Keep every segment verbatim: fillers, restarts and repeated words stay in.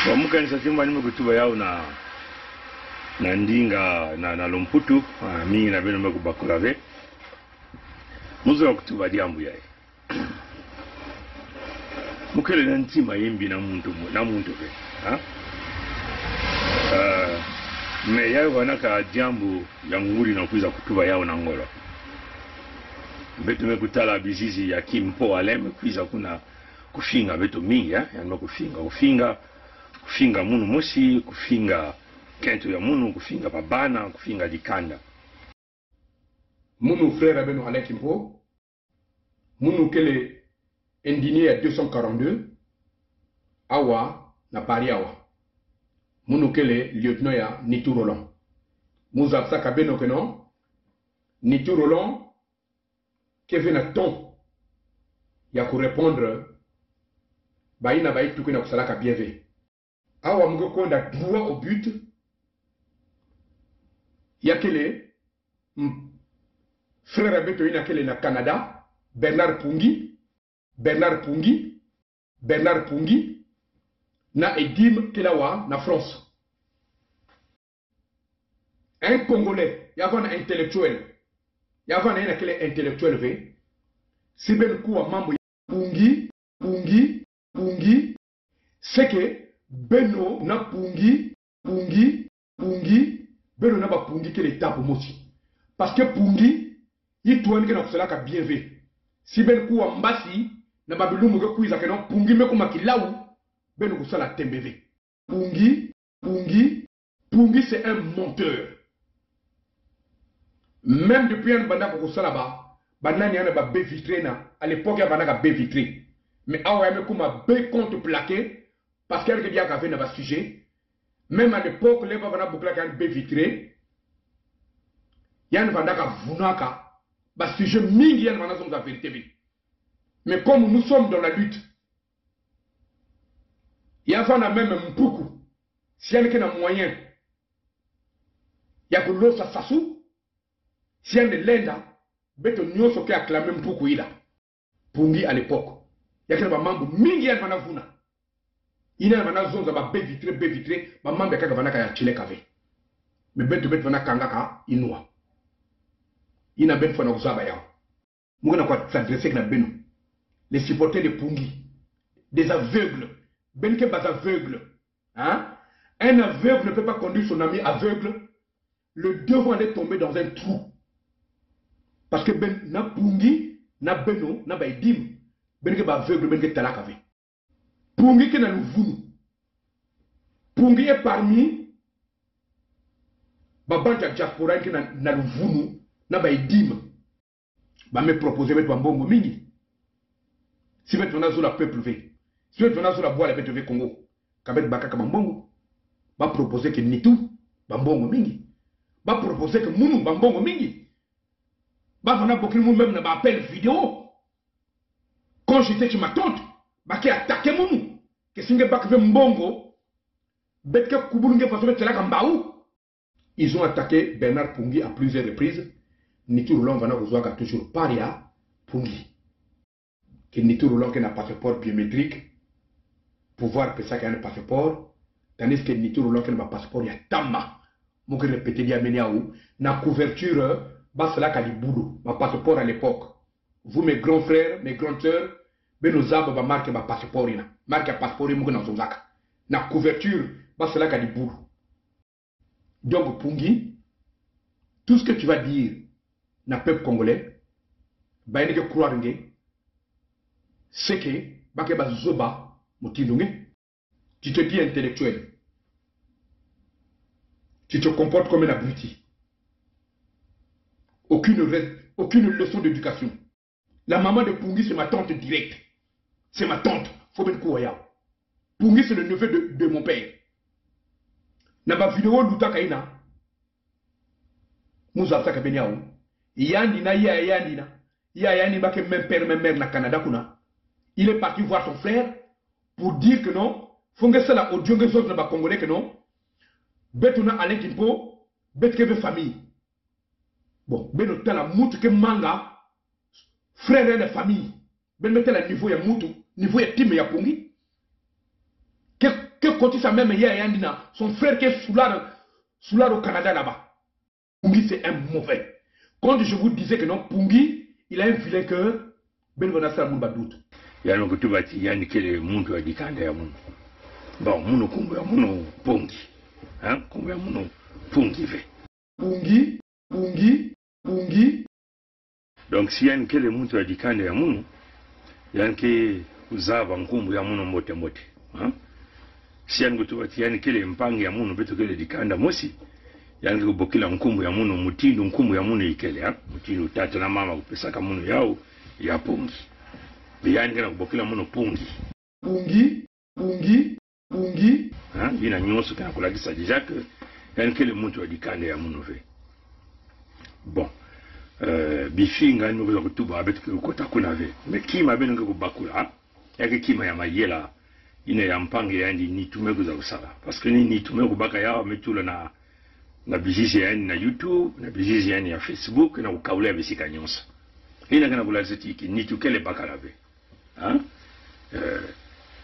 Bon, mu kanisa ti mban me kutuba yaw na, na ndinga, na, na lumputu, ah, mingi na beno me kubakula ve. Mu zola kutuba diambu yayi. Mu kele na ntima yimbi na muntu, na muntu ve. Ha? Ah, me yaw vana ka diambu ya nguri na kwiza kutuba yaw na ngolo. Beto me kutala bizizi ya Kimpo Alain me kwiza kuna kufinga beto mingi, eh? Yandi me kufinga, kufinga, kufinga munu mosi, kufinga kento ya munu, kufinga babana, kufinga dikanda. Munu frère ya beno Alain Kimpo, munu kele indigné ya deux cent quarante-deux, awa na Paris awa. Munu kele lieutenant ya Nitou Roland. Mu zab sa ka beno keno, Nitou Roland, ke ve na temps ya ku répondre, ba ina ba itu kena kusalaka bien ve. Awa mu ke kwenda droit au but. Ya kele, mm, frère ya beto ina kele na Canada, Bernard Pungi, Bernard Pungi, Bernard Pungi, na Edim kele awa na France. Un Congolais, ya vana intellectuel. Ya vana ina kele intellectuel ve. Si ben kuwa mambu ya Pungi, Pungi, Pungi. C'est que beno na Pungi, Pungi, Pungi, beno na ba Pungi kele étape mosi. Parce que Pungi, yi tuwan kena kusalaka bien ve. Si ben kuwa mbasi, na ba bilumbu ke kwiza keno, Pungi me kuma kilaw, beno kusala tembe ve. Pungi, Pungi, Pungi, c'est un menteur. Même depuis yan vana ko kusala ba, ba nani ana ba baie vitrée na, à l'époque ya vana ka baie vitrée. Mais awa ya me kuma baie contreplaqué, parce que ya ke diaka ve na ba sujet. Même à l'époque, le ba vana bouclaka yan baie vitrée, yan vana ka vunaka, ba sujet mingi yan vana zonza vérité ve. Mais comme nous sommes dans la lutte, ya vana même mpuku, si yan kena moyen ya kulosa sasu, si yan lenda, beto nyonso ke acclamer mpuku ila. Pungi à l'époque, ya kena ba mambu mingi yan vana vuna. Ina vana zonza ba baie vitrée, baie vitrée, ba mambu ya kaka vana ka ya chile ka ve. Mais beto, beto vana kanga ka inwa. Ina ben fwana kuzaba yaw. Mu kena kwa s'adresser kena beno, les supporters de Pungi, des aveugles. Ben ke ba aveugles. Hein? Un aveugle ne peut pas conduire son ami aveugle. Les deux vont aller tomber dans un trou. Parce que ben na Pungi, na beno, na ba Edim, ben ke ba aveugle, ben ke talaka ve. Pungi kena luvunu. Pungi est parmi ba bantu ya diaspora kena na luvunu, na ba Edim. Ba me proposer beto ba mbongo mingi. Si beto vana zola peuple ve, si beto vana zola bwala beto ve Congo, ka beto bakaka ba mbongo. Ba proposer ke Nitou ba mbongo mingi. Ba proposer ke munu ba mbongo mingi. Ba vana bokil mu même na ba appel vidéo. Quand j'étais chez ma tante, ba ke attaquer munu. Ke si nge baka ve mbongo, beto ke kubul nge faso beto talaka mbaw. Ils ont attaqué Bernard Pungi à plusieurs reprises. Nitou Roland vana kuzwaka toujours paria Pungi. Ke Nitou Roland kena passeport biométrique. Pouvoir pesa ke yan passeport. Tandis que Nitou Roland kena ba passeport ya tama. Mu ke répéter dia mene aw. Na couverture, ba salaka di bulu. Ba passeport à l'époque. Vous, mes grands frères, mes grandes sœurs, beno zaba ba marque ba passeport ina. Marque ya passeport ina mu kena zonzaka. Na couverture, ba salaka di bulu. Donc, Pungi, tout ce que tu vas dire na peuple congolais, ba ini ke croire nge, c'est que ba ke ba zoba mu tindo nge. Tu te dis intellectuel. Tu te comportes comme un abruti. Aucune, re- aucune leçon d'éducation. La maman de Pungi, c'est ma tante directe. C'est ma tante. Faut bien croire. Pungi, c'est le neveu de, de mon père. Na ba vidéo lutaka ina. Mu zaba sa ka beni aw. Yandi na, ya, yandi na. Ya, yandi ba ke même père, même mère na Canada kuna. Il est parti voir son frère pour dire que non, faut nge sala audio nge zot na ba Congolais que non. Beto na Alain Kimpo, beto ke ve famille. Bon, beno tala mutu ke manga, frère de famille. Beno me tala niveau ya mutu, niveau ya time ya Pungi. Que, que Kotisa même ya yandi na son frère qui est sous la, sous la au Canada là-bas. Pungi, c'est un mauvais. Quand je vous disais que non, Pungi, il a un vilain cœur, ben, on a ça, mon doute. Yandi me kotuba ti yandi kele muntu ya dikanda ya munu. Bon, munu nkumbu ya munu Pungi. Hein? Nkumbu ya munu Pungi ve. Pungi, Pungi, Pungi. Donc, si yandi kele muntu ya dikanda ya munu, yandi ke kuzaba nkumbu ya munu mbote mbote. Hein? Si yandi kotuba ti yandi kele mpangi ya munu, beto kele dikanda mosi, yandi ke kubokila nkumbu ya munu, mutindu nkumbu ya munu ikele, hein? Mutindu tata na mama kupesaka munu yau, ya Pungi. Be yandi kena kubokila munu Pungi. Pungi, Pungi, Pungi. Hein? Yina nyonso kena kulakisa déjà que yandi kele muntu ya dikanda ya munu ve. Bon. Euh, bifinga ni me kwiza kutuba, beto ke kukota kuna ve. Mais kima beno ke kubakula, ya ke kima ya mayela, yina ya mpangi ya yandi Nitu me kwiza kusala. Parce que ni Nitu me kubaka ya, me tula na, na bizizi ya yandi na YouTube, na bizizi ya yandi ya Facebook, na kukaula ya bisika nyonso. Yina kena kulakisa ti ki Nitu kele bakala ve. Hein? Euh,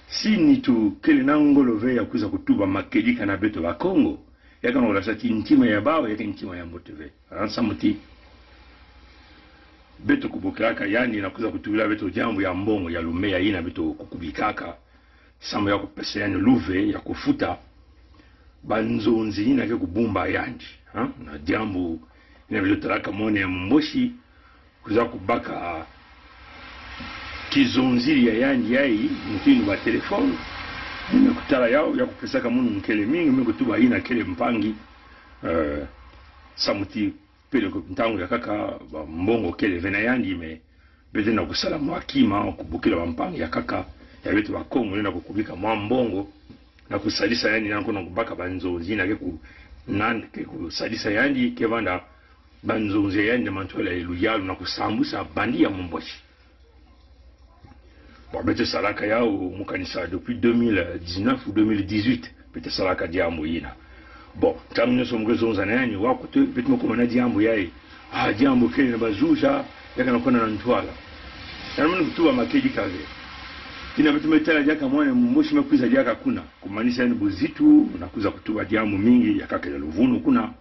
si Nitu kele na ngolo ve ya kwiza kutuba makedika na beto Bakongo, ya kena kulakisa ti ntima ya bawu, ya ke ntima ya mbote ve. Hein? Samu ti beto kubokilaka yandi na kwiza kutubila beto diambu ya mbongo ya lumeya yina beto kukubikaka. Samu ya kupesa yandi luve ya kufuta banzonzi yina ke kubumba yandi. Hein? Na diambu yina beto talaka mwana ya Mumboshi, kwiza kubaka kizonzili ya yandi yayi, mutindu ba téléphone. Ni me kutala yau, ya kupesaka munu nkele mingi, me kutuba yina kele mpangi, euh, samu ti peleko ntangu ya nkaka, ba mbongo kele ve na yandi, mais beto na kusala mwa kima, kubokila ba mpangi ya nkaka ya beto Bakongo, na kukubika mwa mbongo, na kusadisa yandi, na kuna kubaka banzonzi, na ke ku, na ke kusadisa yandi, ke vanda banzonzi ya yandi na mantwala ya luyalu, na kusambusa bandi ya Mumboshi. Bon, beto salaka yau, mu kanisa, depuis deux mille dix-neuf ou deux mille dix-huit, beto salaka diambu yina. Bon, ntangu nyonso mu ke zonza na yandi, wa kote, beto me kuma na diambu yayi. Ah, diambu kele na bazuza, ya kena kwenda na ntwala. Yandi me kutuba makedika ve. Kina beto me tala diaka mwana Mumboshi me kwiza diaka kuna. Kumanisa yandi buzitu, na kwiza kutuba diambu mingi, ya nkaka ya luvunu kuna.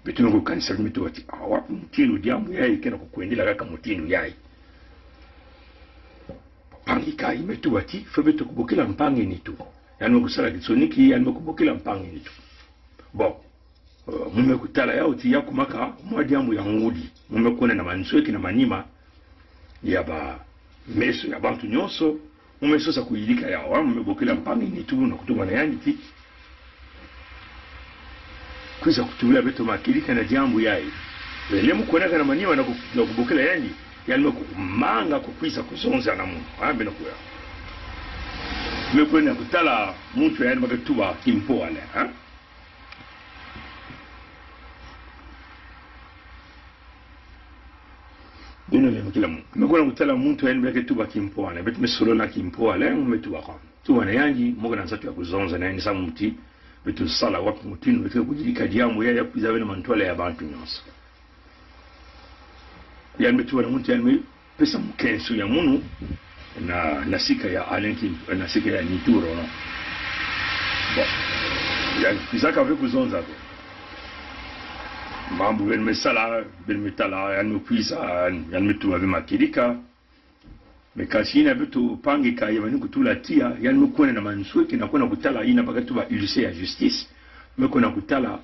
Beto me kukanisa, me tuba ti, ah, wapi mutindu diambu yayi kena kukwendela kaka mutindu yayi? Mpangi kayi me tuba ti, fwe beto kubokila mpangi Nitu. Yandi me kusala kitsoniki, yandi me kubokila mpangi Nitu. Bon, euh, mu me kutala yau ti ya kumaka mwa diambu ya ngudi. Mu me kwenda na mansweki na manima ya ba meso ya bantu nyonso, mu me sosa kuyidika yau, mu me bokila mpangi Nitu na kutuba na yandi ti kwiza kutubila beto makedika na diambu yayi. Lele mu kwendaka na manima na ku-, na kubokila yandi, yandi me kumanga kukwiza kuzonza na munu. Ah, beno kuya. Me kwenda kutala muntu yandi me ke tuba Kimpoale, hein? Beno lem kila mu. Me kwenda kutala muntu yandi me ke tuba Kimpoale. Beto me solola na Kimpoale, mu me tuba kwa. Tuba na yandi, mu kena nsatu ya kuzonza na yandi samu ti beto sala wapi mutindu beto kuyidika diambu yayi ya kwiza ve na mantwala ya bantu nyonso. Yandi me tuba na muntu yandi me pesa mukensu ya munu na, na sika ya Alain Kim, na sika ya Nitu Roland. Bon. Yandi kwizaka ve kuzonza ko. Mambu beno me sala, beno me tala, yandi me kwiza, yandi me tuba ve makedika. Mais kansi yina beto mpangi kayi bani kutula tiya, yandi me kwenda na mansweki na kwenda kutala yina ba ke tuba huissier ya justice. Me kwenda kutala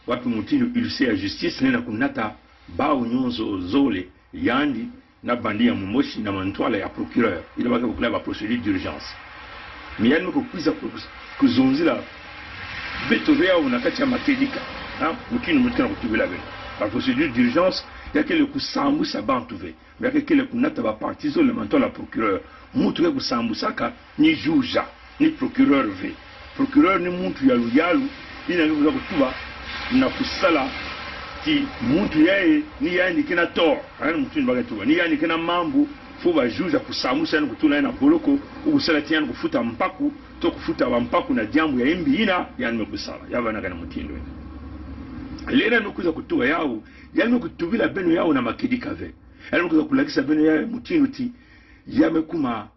wapi mutindu huissier ya justice nena kunata bawu nyonso zole, yandi na bandi ya Mumboshi na mantwala ya procureur. Yina ba ke bokila ba procédure d'urgence. Mais yandi me kukwiza ku-, kuzonzila beto ve yau na kati ya makedika. Ha? Mutindu mu kena kutubila beno. Ba procédure d'urgence, ya kele kusambusa bantu ve. Bia ke kele kunata ba parti zole na mantwala ya procureur. Muntu ke kusambusaka ni juge, ni procureur ve. Procureur ni muntu ya luyalu, yina ke kwiza kutuba na kusala ti muntu yayi ni yandi kena tort, hein, mutindu ba ke tuba. Ni yandi kena mambu, fo ba juge kusambusa yandi kutula yandi na boloko, ou kusala ti yandi kufuta mpaku, to kufuta ba mpaku na diambu ya imbi yina, yandi me kusala. Ya vana kena mutindu yina. Lena me kwiza kutuba yau, yandi me kutubila beno yau na makedika ve. Yandi me kwiza kulakisa beno ya mutindu ti, ya me kuma,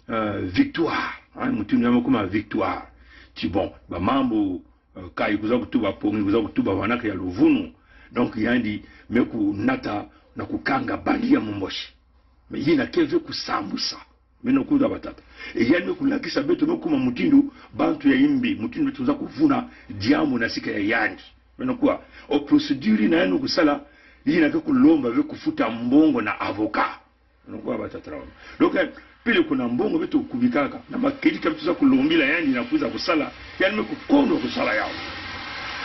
euh, victoire. Hein, mutindu ya me kuma victoire. Ti bon, ba mambu, eh, kay kwiza kutuba, pongi kwiza kutuba, wanaka ya luvunu. Donc, yandi me kunata na kukanga bandi ya Mumboshi. Mais yina keve kusambusa. Beno kuda batata. E yandi me kulakisa beto me kuma mutindu bantu ya imbi, mutindu beto kwiza kuvuna diambu na sika ya yandi. Beno kuwa, o procédure yina yandi kusala, yina ke kulomba ve kufuta mbongo na avocat. Beno kuwa batata. Donc, eh, pele kuna mbongo beto kubikaka, na makedika beto kwiza kulombila yandi na kwiza kusala, yandi me kukondwa kusala yawu.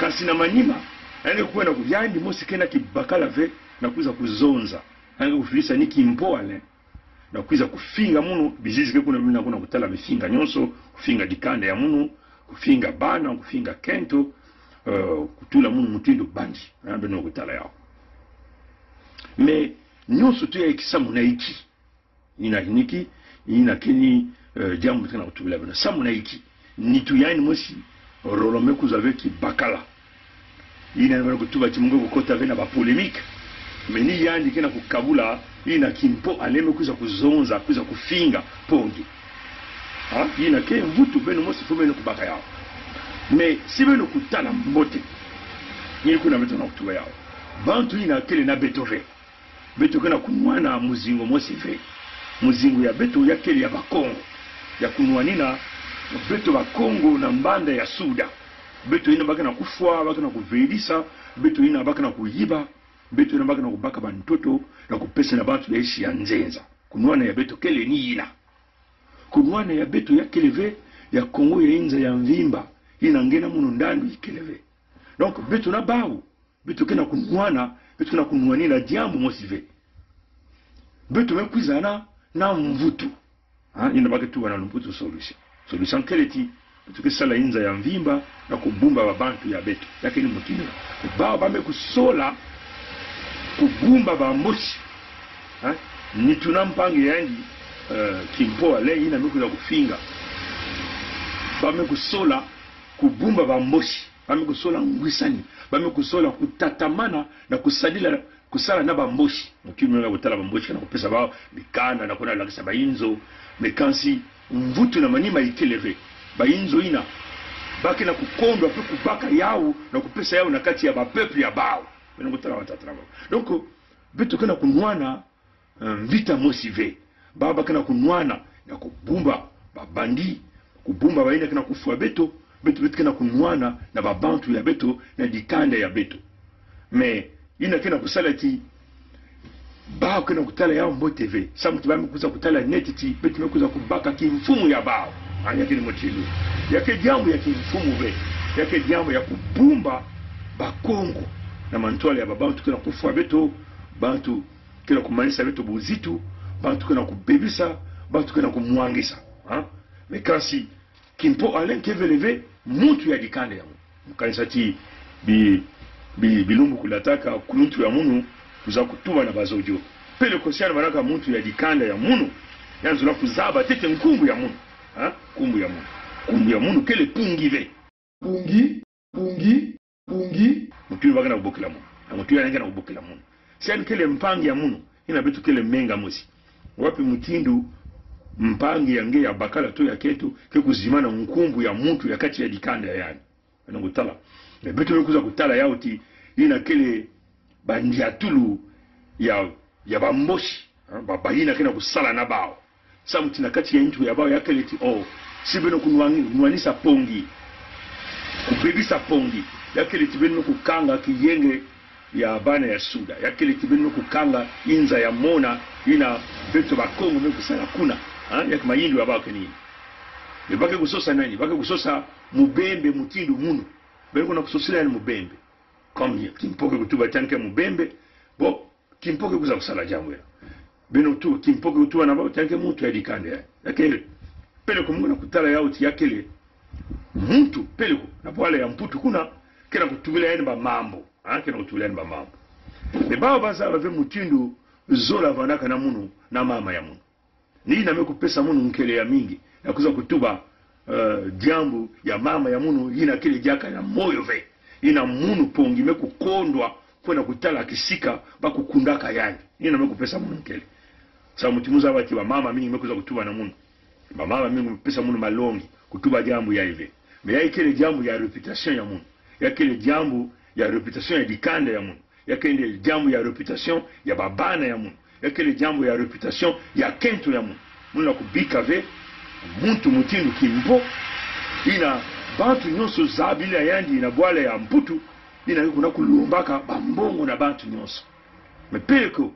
Kansi na manima, yandi kwenda ku, yandi mosi kena kibakala ve na kwiza kuzonza. Yandi kufilisa ni Kimpo Alain na kwiza kufinga munu, bizizi ke kuna mina kuna kutala bifinga nyonso, kufinga dikanda ya munu, kufinga bana, kufinga kento, eh, kutula munu mutindu bandi, eh, beno kutala yawu. Mais nyonso tu ya iki samu na iki. Yina niki, yina keni, eh, diambu tena kutubila beno. Samu na iki. Nitu yandi mosi, rôle me kwiza ve kibakala. Yina beno kutuba ti mu nge kukota ve na ba polémique. Mais ni yandi kena kukabula, yina Kimpo Alain me kwiza kuzonza, kwiza kufinga, pongi. Ha? Yina ke mvutu beno mosi fo beno kubaka yawu. Mais si beno kutala mbote, ni kuna beto na kutuba yawu. Bantu yina kele na beto ve. Beto kena kunwana muzingu mosi ve. Muzingu ya beto ya kele ya Bakongo. Ya kunwanina beto Bakongo na mbanda ya Suda. Beto yina ba kena kufwa, ba kena kuvelisa, beto yina ba kena kuyiba, beto yina ba kena kubaka bantoto, na kupesa na bantu ya insi ya nzenza. Kunwana ya beto kele ni yina. Kunwana ya beto ya kele ve, ya Kongo ya inza ya mvimba, yina nge na munu ndandu ikele ve. Donc, beto na bawu, beto kena kunwana, beto kena kunwanina diambu mosi ve. Beto me kwiza na, na mvutu. Ha, yina ba ke tuba na lumputu solution. Solution kele ti, beto ke sala inza ya mvimba, na kubumba ba bantu ya beto. Ya keni mutindu. Bawu ba me kusola, kubumba ba Mboshi. Ha? Nitu na mpangi yandi, eh, Kimpo Alain, yina me kwiza kufinga. Ba me kusola, kubumba ba Mboshi. Ba me kusola ngwisani. Ba me kusola kutatamana na kusadila, kusala na ba Mboshi. Mutindu me kutala ba Mboshi kena kupesa bawu mikanda na kuna lakisa ba inzo. Mais kansi mvutu na manima ikele ve. Ba inzo yina, ba kena kukondwa pe kubaka yawu na kupesa yawu na kati ya ba peuple ya bawu. Beno kutala batata na bawu. Donc, beto kena kunwana, eh, mvita mosi ve. Bawu ba kena kunwana na kubumba ba bandi, kubumba ba yina kena kufwa beto, beto, beto kena kunwana na ba bantu ya beto, na dikanda ya beto. Mais yina kena kusala ti, bawu kena kutala yawu mbote ve. Samu ti ba me kwiza kutala neti ti, beto me kwiza kubaka kimfumu ya bawu. Ha, ya keni mutindu. Ya ke diambu ya kimfumu ve. Ya ke diambu ya kubumba Bakongo na mantwala ya ba bantu kena kufwa beto, bantu kena kumanisa beto buzitu, bantu kena kubebisa, bantu kena kumwangisa. Ha? Mais kansi, Kimpo Alain kevele ve muntu ya dikanda ya munu. Mukanisa ti bi, bi, bilumbu kulataka kuluntu ya munu, kwiza kutuba na bazodio. Peleko si yandi banaka muntu ya dikanda ya munu, yandi zola kuzaba ntete nkumbu ya munu. Ha? Nkumbu ya munu. Nkumbu ya munu kele Pungi ve. Pungi, Pungi, Pungi. Mutindu ba kena kubokila munu. Na mutindu yandi kena kubokila munu. Si yandi kele mpangi ya munu, yina beto kele menga mosi. Wapi mutindu mpangi ya nge ya bakala to ya kento ke kuzimana nkumbu ya muntu ya kati ya dikanda ya yandi? Beno kutala. Mais beto me kwiza kutala yawu ti, yina kele bandiatulu ya, ya ba Mboshi. Ha? Ba, ba yina kena kusala na bawu. Samu ti na kati ya ntu ya bawu ya kele ti, oh, si beno kunwani-, nwanisa Pongi, kubebisa Pongi, ya kele ti beno kukanga kiyenge ya bana ya Suda, ya kele ti beno kukanga inza ya mona, yina beto Bakongo me kusala kuna. Ha? Ya ke mayindu ya bawu keni. Mais ba ke kusosa nani? Ba ke kusosa Mubembe mutindu munu. Beno kuna kusosila yandi Mubembe. Comme Kimpo ke kutuba ti yandi ke Mubembe. Bon, Kimpo ke kwiza kusala diambu ya. Beno tu, Kimpo ke kutuba na bawu ti yandi ke muntu ya dikanda ya. Ya kele. Peleko mu kena kutala yawu ti ya kele muntu, peleko, na bwala ya Mputu kuna, kena kutubila yandi ba mambu. Ha, kena kutubila yandi ba mambu. Mais bawu bazaba ve mutindu zola vandaka na munu, na mama ya munu. Ni yina me kupesa munu nkele ya mingi, na kwiza kutuba, eh, diambu ya mama ya munu, yina kele diaka na moyo ve. Yina munu Pongi me kukondwa kwenda kutala kisika ba kukundaka yandi. Yina me kupesa munu nkele. Samu ti muzaba ti ba mama mingi me kwiza kutuba na munu. Ba mama mingi me kupesa munu malongi, kutuba diambu yayi ve. Mais ya ikele diambu ya réputation ya munu. Ya kele diambu ya réputation ya dikanda ya munu. Ya kele diambu ya réputation ya babana ya munu. Ya kele diambu ya réputation ya kento ya munu. Munu na kubika ve muntu mutindu Kimpo. Ina bantu nyonso zabila yandi na bwala ya Mputu. Ina kuna kulombaka bambongo na bantu nyonso. Mais peleko,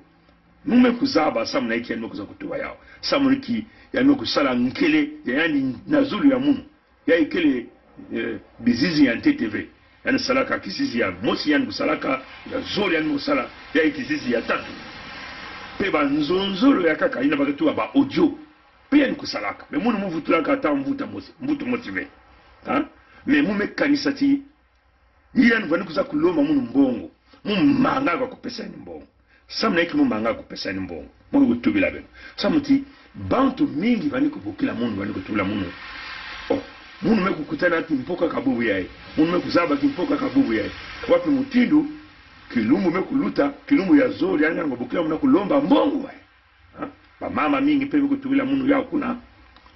mu me kuzaba samu na inki yandi me kwiza kutuba yaw. Samu na inki yandi me kusala nkele ya yandi na zulu ya munu. Ya ikele, eh, bizizi ya ntete ve. Yandi salaka kizizi ya mosi yandi kusalaka, ya zole yandi kusala, ya kizizi ya tatu. Pe banzonzolo ya nkaka, ina ba katuba ba audio. Pe yandi kusalaka. Mais munu mu vutulaka ata mvutu mosi, mvutu mosi ve. Ha? Mais mu me kanisa ti, yandi vani kwiza kulomba munu mbongo. Mu manga kwa kupesa yandi mbongo. Samu na inki mu manga kupesa yandi mbongo? Mu kutubila beno. Samu ti, bantu mingi vani kubokila munu, vani kutubila munu. Oh, munu me kukutana ti mpoka kabubu yayi. Munu me kuzaba ti mpoka kabubu yayi. Wapi mutindu, kilumbu me kuluta, kilumbu ya zole, yandi kubokila munu na kulomba mbongo yayi. Ha? Bamama mingi pe me kutubila munu yaw kuna.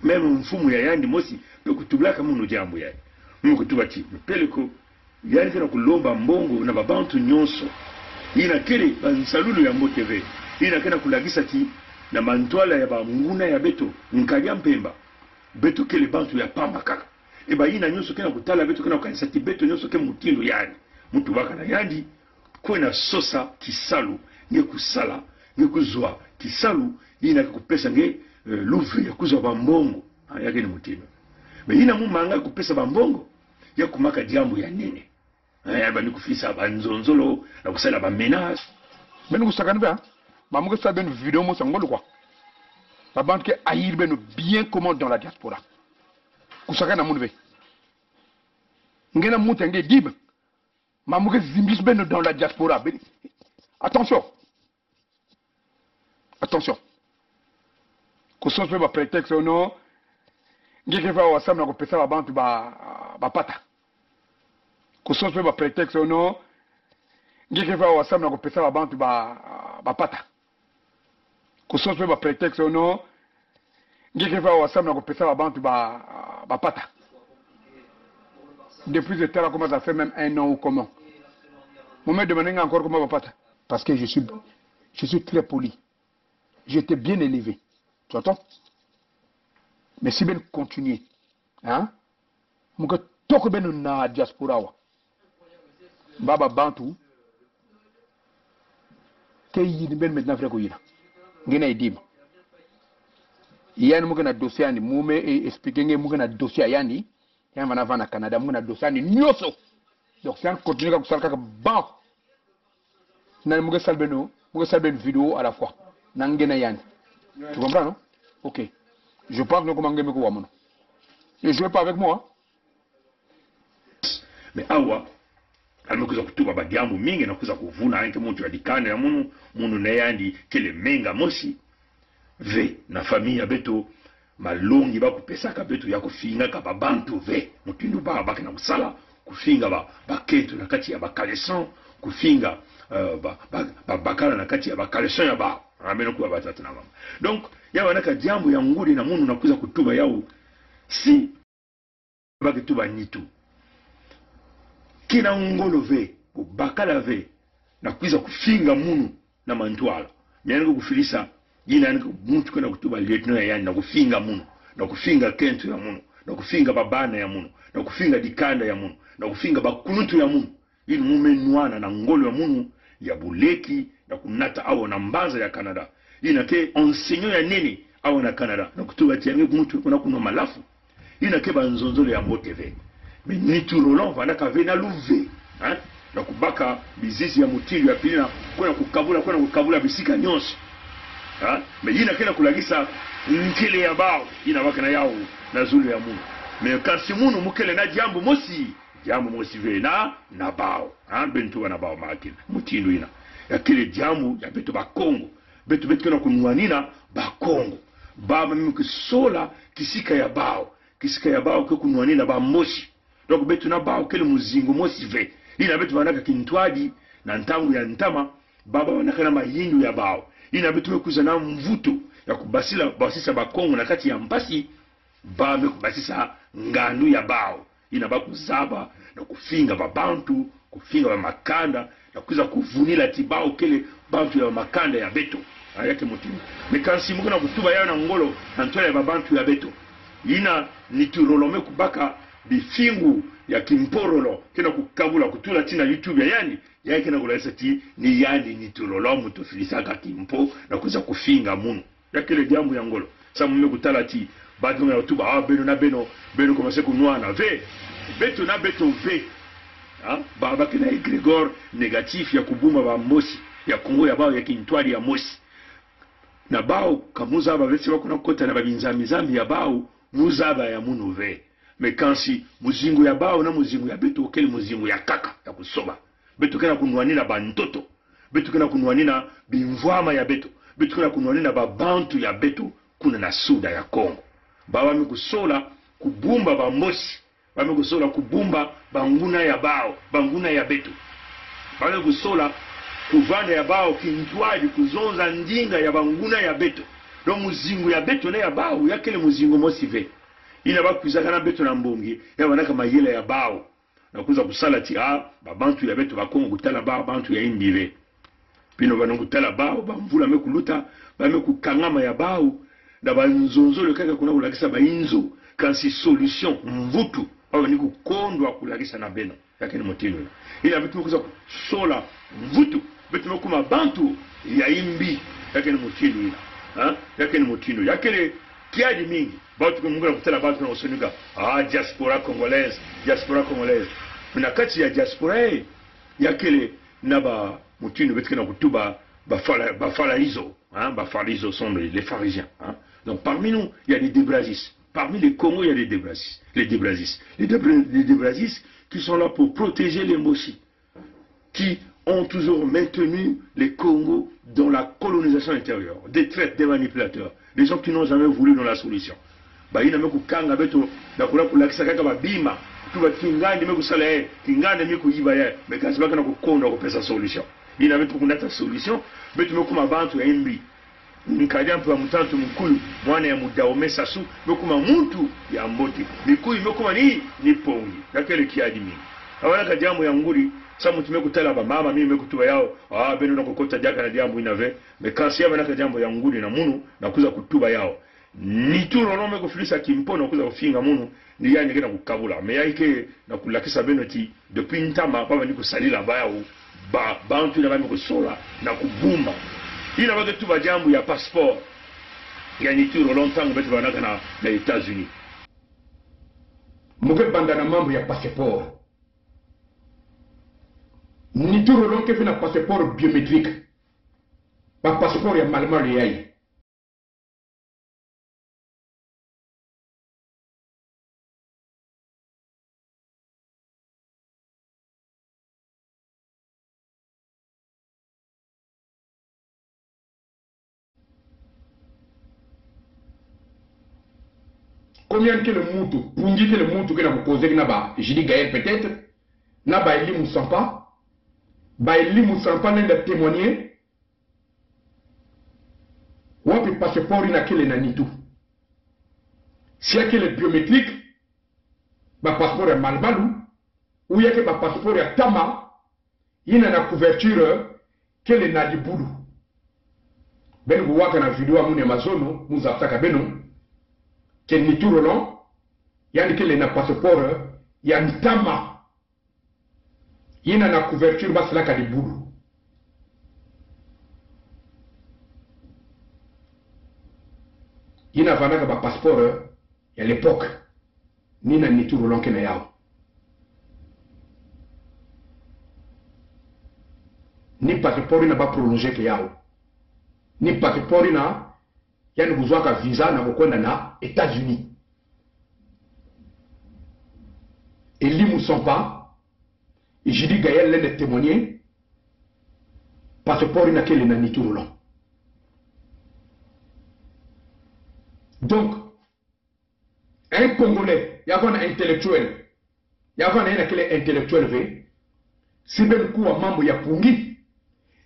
Même mfumu ya yandi mosi, me kutubilaka munu diambu yayi. Me kutuba ti, peleko, yandi kena kulomba mbongo na babantu nyonso. Ina kele bansalulu ya mbote ve. Ina kena kulakisa ti, na mantwala ya banguna ya beto, nkadi ya mpemba, beto kele bantu ya pamba kaka. E ba ina nyonso kena kutala beto, kena kukanisa ti beto nyonso ke mutindu yandi. Mu tubaka na yandi, kwena sosa kisalu, nge kusala, nge kuzwa kisalu, ina ke kupesa nge, eh, luve ya kuzwa bambongo. Ah, ya kena mutindu. Mais ina mu manga kupesa bambongo, ya kumaka diambu ya nene. Eh, ya vani kufisa banzonzolo, na kusala ba menace. Beno kusakana ve, ha? Mamu ke sala beno vidéo mo sa ngolo kwa. Babantu ke ayir beno bien comment dans la diaspora. Kusakana munu ve. Ngena muta nge dib. Mamu ke zimbis beno dans la diaspora. Beno, attention. Attention. Kusoso pe ba prétexte ono. Nge ke fa wa samu na kupesa babantu ba, ba pata. Kusoso pe ba prétexte ono. Nge ke fa wa samu na kupesa babantu ba, ba pata. Kusoso pe ba prétexte ono. Nge ke fa wa samu na kupesa babantu ba, ba pata. Depuis ce temps-là, comment ça fait même un an ou comment? Mo me demande nga encore comment ba pata. Parce que je suis, je suis très poli. J'étais bien élevé. Tu entends? Mais si beno continue, hein? Mu ke toko beno na diaspora wa. Ba babantu ke yin beno maintenant vrai ko yina. Ngena idim. Yandi mu kena dossier yandi, mu me, eh, expliquer nge mu kena dossier yandi. Yandi vana vana Canada, mu kena dossier yandi nyonso. Donc, si yandi continue ka kusala kaka ba. Na mu ke sala beno, mu ke sala beno vidéo à la fois. Na ngena yandi. Tu comprends, non? Ok. Je pense que comment nge me ko wa munu. Ne jouez pas avec moi, hein. Mais awa, yandi me kwiza kutuba badiambu mingi na kwiza kuvuna, anke muntu ya dikanda ya munu, munu na yandi kele menga mosi. Ve, na famille ya beto, malongi ba kupesaka beto ya kufingaka babantu ve. Mutindu ba, ba kena kusala, kufinga ba, bakento na kati ya ba caleçon, kufinga, euh, ba, ba, ba, babakala na kati ya ba caleçon ya bawu. Ameno kuwa batata na mama. Donc, ya vana ka diambu ya nguri na munu na kwiza kutuba yawu. Si ba ke tuba nitu. Kena ngolo ve, kubakala ve, na kwiza kufinga munu na mantwala. Mi yandi ke kufilisa, yina yandi ke muntu kena kutuba lieutenant ya yandi na kufinga munu, na kufinga kento ya munu, na kufinga babana ya munu, na kufinga dikanda ya munu, na kufinga bakuluntu ya munu. Inu mu me nwana na ngolo ya munu ya buleki, na kunata awa na mbanza ya Canada. Ina ke enseignant ya nene awa na Canada, na kutuba ti yandi ke muntu kena kunwa malafu. Ina ke banzonzolo ya mbote ve. Mais nitu Roland vana ka ve na luve, hein? Na kubaka bizizi ya mutindu ya pili na kwena kukabula, kwena kukabula bisika nyonso. Hein? Mais yina kena kulakisa nkele ya bawu, yina ba kena yawu na zulu ya munu. Mais kansi munu mu kele na diambu mosi. Diambu mosi ve na, na bawu. Ha, beno tuba na bawu makina. Mutindu yina. Ya kele diambu ya beto Bakongo. Beto, beto kena kunwanina Bakongo. Ba, ba me kusola kisika ya bawu. Kisika ya bawu ke kunwanina ba mosi. Donc beto na bawu kele muzingo mosi ve. Yina beto vanaka kintwadi, na ntangu ya ntama, ba, ba vanaka na mayindu ya bawu. Yina beto me kwiza na mvutu ya kubasila, basisa Bakongo na kati ya mpasi, ba me kubasisa ngandu ya bawu. Ina ba kuzaba na kufinga babantu, kufinga bamakanda, na kwiza kuvunila ti bawu kele bantu ya bamakanda ya beto. Ah, ya ke mutindu. Me kansi mu kena kutuba yawu na ngolo, na ntwala ya babantu ya beto. Ina Nitu Rolland me kubaka bifingu ya Kimpo Rolland, kena kukabula kutula tina YouTube ya yandi, ya kena kulakisa ti ni yandi Nitu Rolland muntu filisaka Kimpo, na kwiza kufinga munu. Ya kele diambu ya ngolo. Samu me kutala ti, bantu me kutuba, ah, beno na beno, beno commencer kunwana. Ve, beto na beto ve. Ah, ba, ba kena egrégore négatif ya kubumba ba mosi, ya Kongo ya bawu ya kintwadi ya mosi. Na bawu, ka muzaba ve ti ba kena kota na babinzambi-zambi ya bawu, muzaba ya munu ve. Me kansi, muzingu ya bawu na muzingu ya beto kele muzingu ya nkaka, ya kusoba. Beto kena kunwanina bantoto. Beto kena kunwanina bimvwama ya beto. Beto kena kunwanina babantu ya beto kuna na Sud ya Kongo. Bawu ba me kusola kubumba ba mosi. Ba me kusola kubumba banguna ya bawu, banguna ya beto. Ba me kusola kuvanda ya bawu kintwadi, kuzonza ndinga ya banguna ya beto. Donc muzingu ya beto na ya bawu, ya kele muzingu mosi ve. Ina ba kwizaka na beto na mbongi, ya vanaka mayela ya bawu. Na kwiza kusala ti, ah, babantu ya beto ba Kongo kutala bawu bantu ya imbi ve. Bino ba na kutala bawu, bamvula me kuluta, ba me kukangama ya bawu, na banzonzolo kaka kuna kulakisa ba inzo, kansi solution, mvutu, ba ba ni kukondwa kulakisa na beno. Ya kele mutindu ina. Ina beto me kwiza kusola mvutu, beto me kuma bantu ya imbi. Ya kele mutindu ina. Ha? Ya kele mutindu. Ya kele kiadi mingi. Bantu ke mu kena kutala bantu na osonika. Ah, diaspora congolaise, diaspora congolaise. Na kati ya diaspora, eh, ya kele na ba mutindu beto kena kutuba, ba Fala, ba Falaizo, hein, ba Falaizo sont les, les Pharisiens, hein. Donc parmi nous, il y a des Debrazis. Parmi les Kongo, il y a des Debrazis. Les Debrazis. Les Debra-, les Debrazis qui sont là pour protéger les Mosi, qui ont toujours maintenu les Kongo dans la colonisation intérieure, des traîtres, des manipulateurs, des gens qui n'ont jamais voulu dans la solution. Ba ina me kukanga beto, na kula kulakisa kaka ba bima, tuba kingandi me kusala, eh, kingandi me kuyiba, eh, me kansi ba kena kukondwa kupesa solution. Ina beto kunata solution, beto me kuma bantu ya imbi. Nkadi a mpe wa mutantu Mukuyu, mwana ya Mudahome Sassou, me kuma muntu ya mbote. Mikuyu me kuma ni, ni pongi. Ya kele kiadi mingi. Awa na ka diambu ya nguri, samu ti me kutala ba mama, mi me kutuba yawu, ah, beno na kukota diaka na diambu ina ve, me kansi ya ba na ka diambu ya nguri na munu, na kwiza kutuba yawu. Nitu Rolland me kufilisa Kimpo na kwiza kufinga munu, ni yandi kena kukabula. Me ya kena kulakisa beno ti, depuis ntama, ba ba ni kusalila bawu, ba, bantu ina ba me kusola, na kubumba. Ina ba ke tuba diambu ya passeport ya Nitu Rolland ntangu beto ba na kana na États-Unis. Mu ke banda na mambu ya passeport. Nitu Rolland ke fina passeport biométrique. Ba passeport ya malu-malu yayi. Combien kele muntu, pungi kele muntu kena kukozeki na ba J D Gaël peut-être, na ba Elie Musampa, ba Elie Musampa nenda témoigner, wapi passeport ina kele na nitu. Si ya kele biométrique, ba passeport ya malu-malu, ou ya ke ba passeport ya ntama, ina na couverture kele na dibulu. Beno kuwaka na vidéo amu ni ya mazono, mu zabtaka beno, ke Nitu Rolland, yandi kele na passeport ya ntama. Ina na couverture ba silaka dibulu. Ina vanaka ba passeport ya l'époque. Ni na Nitu Rolland kena yawu. Ni passeport ina ba prolonger ke yawu. Ni passeport ina yandi kuzwaka visa na kukwenda na États-Unis. Elie Musampa, J D Gaël lenda témoigner, passeport ina kele na Nitu Rolland. Donc, un Congolais, ya vana intellectuel, ya vana ina kele intellectuel ve, si beno kuwa mambu ya pungi,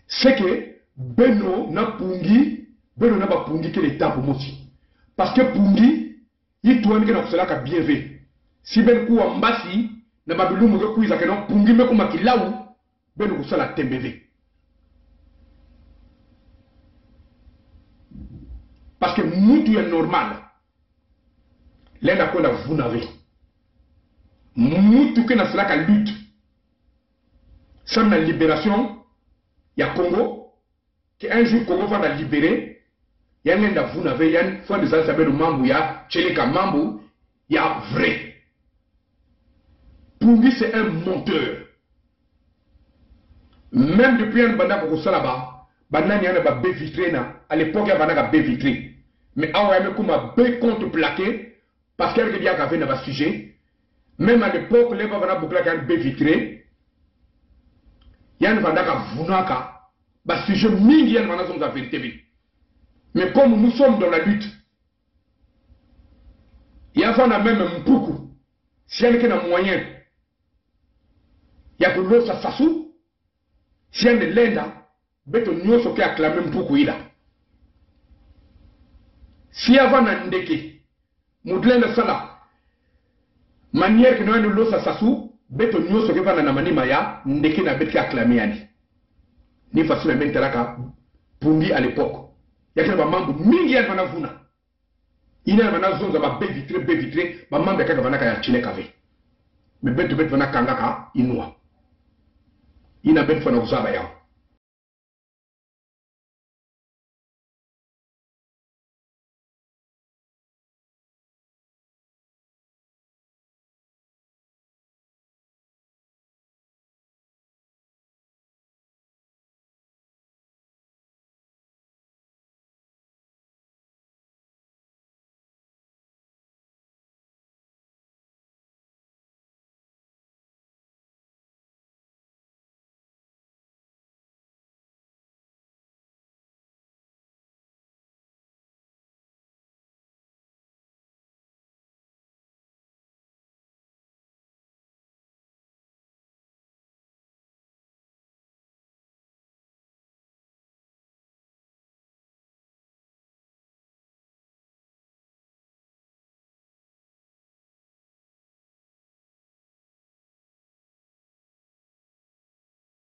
c'est que beno na pungi, beno na ba pungi kele tabu mosi. Parce que pungi, yi tuwani kena kusalaka bien ve. Si beno kuwa mbasi na babilumbu ke kwiza ke non, Pungui me kuma kilaw, beno kusala tembe ve. Parce que muntu ya normal lenda kwenda vuna ve. Muntu ke na salaka lutte samu na libération ya Congo, que un jour Congo vana libéré, yandi lenda vuna ve, yandi fwani zalisa beno mambu ya tieleka, mambu ya vrai. Pungui c'est un menteur. Même depuis yandi banda ko kusala ba, banda ni yandi ba baie vitrée na, à l'époque ya vana ka baie vitrée. Mais awa ya me kuma baie contre-plaqué, parce que yandi ke diaka ve na ba sujet. Même à l'époque, leba vana bouclaka yandi baie vitrée, yandi vana ka vunaka, ba sujet mingi yandi vana zonza vérité ve. Mais comme nous sommes dans la lutte, ya vana même Mpuku, si yandi ke na moyen ya kulosa Sassou, si yandi lenda, beto nionso ke acclamer Mpuku ila. Si ya vana Ndeke, mu di lenda sala manière que non yandi losa Sassou, beto nionso ke vana na manima ya Ndeke na beto ke acclamer yandi. Ni façon ya me ntalaka Pungui à l'époque. Ya ke na ba mambu mingi yandi vana vuna. Ina vana zonza ba baie vitrée, baie vitrée, ba mambu ya kaka vana ka ya tieleka ve. Mais beto, beto vana kangaka inwa. Ina beto fwana kuzaba ya.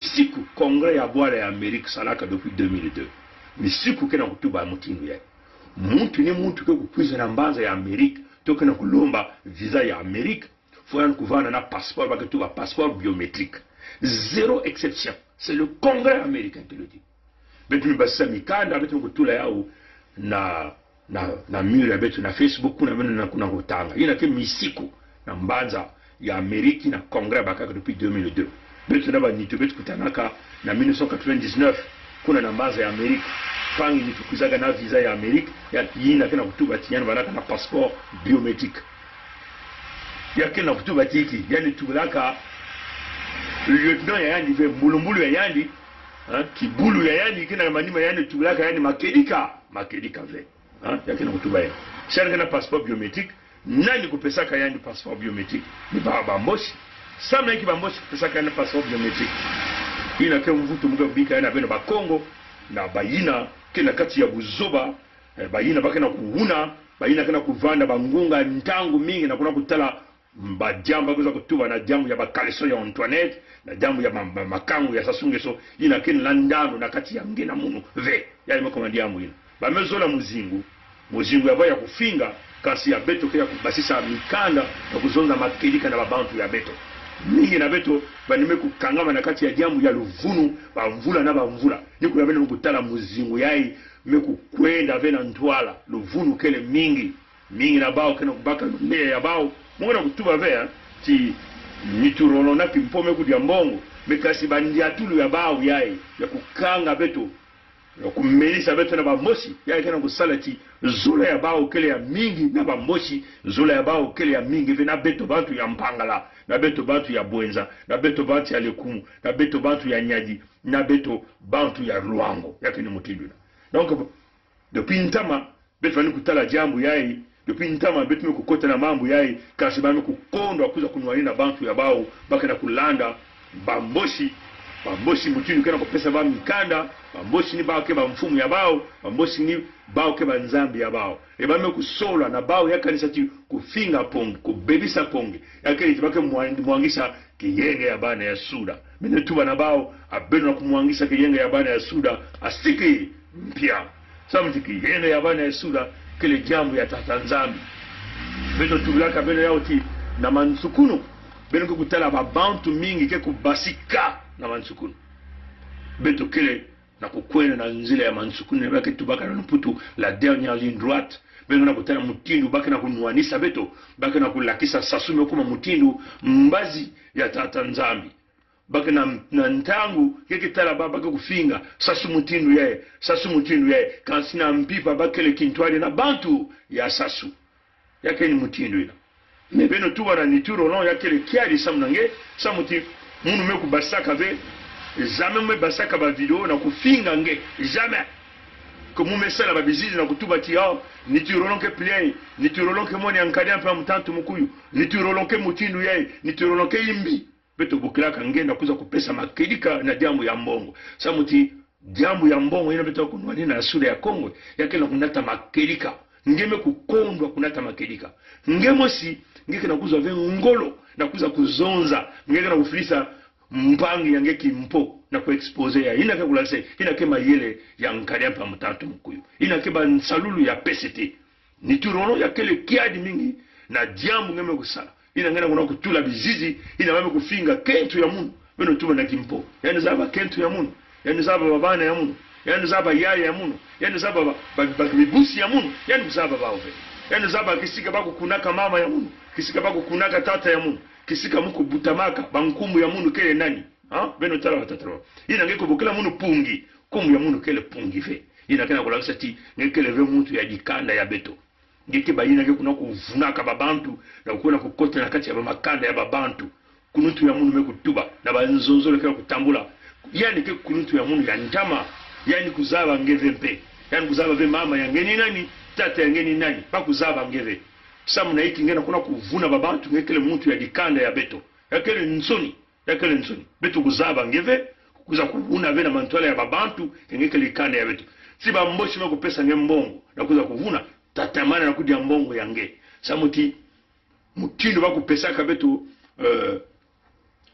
Misiku, congrès ya bwala ya Amérique salaka depuis deux mille deux. Misiku ke na kutuba mutindu ya. Muntu ni muntu ke kukwiza na mbanza ya Amérique, to ke na kulomba visa ya Amérique, fwana kuvana na passeport, ba ke tuba passeport biométrique. Zéro exception. C'est le Congrès américain qui le dit. Beto ni basisa mikanda, beto ni kutula yau na, na, na mur ya beto na Facebook, kuna beno na kuna kutanga. Ina ke misiku na mbanza ya Amérique na Congrès bakaka depuis deux mille deux. Beto na ba nitu beto kutanaka na mille neuf cent quatre-vingt-dix-neuf, kuna na mbanza ya Amérique. Mpangi nitu kwizaka na visa ya Amérique, ya, ina ke na kutuba ti yandi vanaka na passeport biométrique. Ya ke na kutuba ti ki, yandi tubalaka lieutenant ya yandi ve, mbulumbulu ya yandi, hein, kibulu ya yandi, ke na manima ya yandi tubalaka yandi Makedika, Makedika ve. Hein, ya ke na kutuba ya. Si yandi ke na passeport biométrique, nani kupesaka yandi passeport biométrique? Ni ba, ba Mbochi. Samu na inki ba Mbochi kupesaka yandi passeport biométrique? Ina ke mvutu mu ke bika yandi na beno Bakongo, na bayina ke na kati ya buzoba, eh, bayina ba ke na kuwuna, bayina ke na kuvanda ba ngunga ntangu mingi na kuna kutala, mm, ba diambu ba kwiza kutuba na diambu ya ba caleçon ya Antoinette, na diambu ya ma, ma, makangu ya Sassou Nguesso, ina ke na landano na kati ya nge na munu ve. Ya me kuma diambu ina. Ba me zola muzingu, muzingu ya ba ya kufinga, kansi ya beto ke ya kubasisa mikanda, ya kuzonza Makedika na ba bantu ya beto. Mingi na beto, ba ni me kukangama na kati ya diambu ya luvunu, ba mvula na ba mvula. Ni kuna beno kutala muzingu yayi, me kukwenda ve na ntwala, luvunu kele mingi. Mingi na bawu ke na kubaka lumea ya bawu. Mu ke na kutuba ve, hein, ti nitu rolo na kimpo me kudia mbongo. Mais kansi ba ndiatulu ya bawu yayi, ya kukanga beto, ya kumenisa beto na ba Mbochi, yayi ke na kusala ti zola ya bawu kele ya mingi na ba Mbochi, zola ya bawu kele ya mingi ve na beto bantu ya Mpangala, na beto bantu ya Bouenza, na beto bantu ya Lékoumou, na beto bantu ya Niari, na beto bantu ya Loango. Ya ke ni mutindu ina. Donc, depuis ntama, beto vani kutala diambu yayi, depuis ntama beto me kukota na mambu yayi, kansi ba me kukondwa kwiza kunwanina bantu ya bawu, ba ke na kulanda ba Mbochi, Bambosi mutindu ke na kupesa bawu mikanda, bambosi ni bawu ke bamfumu ya bawu, bambosi ni bawu ke banzambi ya bawu. E ba me kusola na bawu ya kanisa ti kufinga Kongo, kubebisa Kongo. Ya kele ti ba ke mwa-, mwangisa kiyenge ya bana ya Suda. Beno tuba na bawu, a beno na kumwangisa kiyenge ya bana ya Suda, a siki mpia. Samu ti kiyenge ya bana ya Suda, kele diambu ya tata Nzambi. Beto tubilaka beno yaw ti na mansukunu, beno ke kutala babantu mingi ke kubasika na mansukunu. Beto kele na kukwenda na nzila ya mansukunu, ba ke tubaka na Mputu la dernière ligne droite. Beno na kutala mutindu ba ke na kunwanisa beto, ba ke na kulakisa Sassou me kuma mutindu mbazi ya tata Nzambi. Ba ke na, na ntangu, ke ke tala ba, ba ke kufinga Sassou mutindu yayi, Sassou mutindu yayi, kansi na mpimpa ba kele kintwadi na bantu ya Sassou. Ya kele mutindu ina. Mais beno tuba na Nitu Roland ya kele kiadi samu na nge, samu ti munu me kubasaka ve, jamais me basaka ba vidéo na kufinga nge, jamais. Ke mu me sala babizizi na kutuba ti, oh, Nitu Roland ke pli, Nitu Roland ke mwani ya Nkadi Ampa Mutantu Mukuyu, Nitu Roland ke mutindu yayi, Nitu Roland ke imbi. Beto bokilaka nge na kwiza kupesa makedika na diambu ya mbongo. Samu ti diambu ya mbongo ina beto kunwanina na Suda ya Kongo, ya kele na kunata makedika. Nge me kukondwa kunata makedika. Nge mosi, nge ke na kuzwa ve ngolo na kwiza kuzonza, nge ke na kufilisa mpangi ya nge kimpo na ku exposer ya. Ina ke kulakisa, ina ke mayele ya Nkadi Ampa Mutantu Mukuyu. Ina ke bansalulu ya P C T. Nitu Roland ya kele kiadi mingi na diambu nge me kusala. Ina nge na kuna kutula bizizi, ina ba me kufinga kento ya munu. Beno tuba na kimpo. Ya ni zaba kento ya munu. Ya ni zaba babana ya munu. Ya ni zaba yaya ya munu. Ya ni zaba ba, ba, ba, bibusi ya munu. Ya ni zaba bawu ve. Ya ni zaba kisika ba kukunaka mama ya munu. Kisika ba kukunaka tata ya munu. Kisika mu kubutamaka, ba nkumbu ya munu kele nani. Ha? Beno tala batata. Ina nge kubokila munu pungi. Nkumbu ya munu kele pungi ve. Ina ke na kulakisa ti nge kele ve muntu ya dikanda ya beto. Nge ke ba ina ke kuna kuvunaka babantu, na kuna kukota na kati ya bamakanda ya babantu. Kuluntu ya munu me kutuba, na banzonzolo ke na kutambula. Ya ni ke kuluntu ya munu ya ntama, ya ni kuzaba nge ve mpe. Ya ni kuzaba ve mama ya nge ni nani, tata ya nge ni nani, ba kuzaba nge ve. Samu na iki nge na kuna kuvuna babantu, nge kele muntu ya dikanda ya beto. Ya kele nsoni. Ya kele nsoni. Beto kuzaba nge ve, kwiza kuvuna ve na mantwala ya babantu, ke nge kele dikanda ya beto. Si bambosi me kupesa nge mbongo, na kwiza kuvuna, tatamana na kudia mbongo ya nge. Samu ti, mutindu ba kupesaka beto, eh,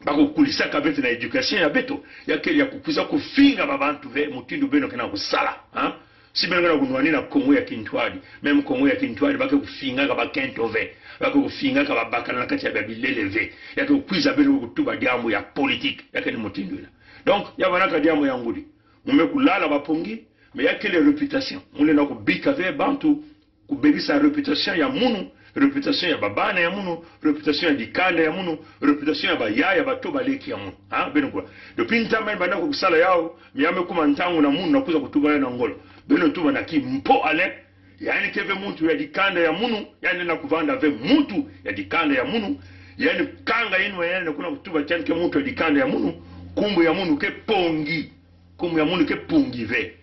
ba kukulisaka beto na éducation ya beto, ya kele ya kukwiza kufinga babantu ve, mutindu beno ke na kusala, ha? Si beno ke na kunwanina Kongo ya kintwadi, même Kongo ya kintwadi, ba ke kufingaka bakento ve, ba ke kufingaka babakala na kati ya babilele ve, ya ke kukwiza beno kutuba diambu ya politique, ya ke ni mutindu ina. Donc, ya vanaka diambu ya ngudi. Mu me kulala bapungi, mais ya kele réputation. Mu lenda kubika ve bantu, kubebisa réputation ya munu, réputation ya babana ya munu, réputation ya dikanda ya munu, réputation ya bayaya, bato, baleki ya munu. Ha, beno kula. Depuis ntama banda kusala yaw, mi ya me kuma ntangu na munu na kwiza kutuba yaw na ngolo. Beno tuba na kimpo ale, ya ni ke ve muntu ya dikanda ya munu, ya ni na kuvanda ve muntu ya dikanda ya munu, ya ni kanga inwa, ya ni na kuna kutuba ti ya ni ke muntu ya dikanda ya munu, nkumbu ya munu ke pungi. Nkumbu ya munu ke pungi ve.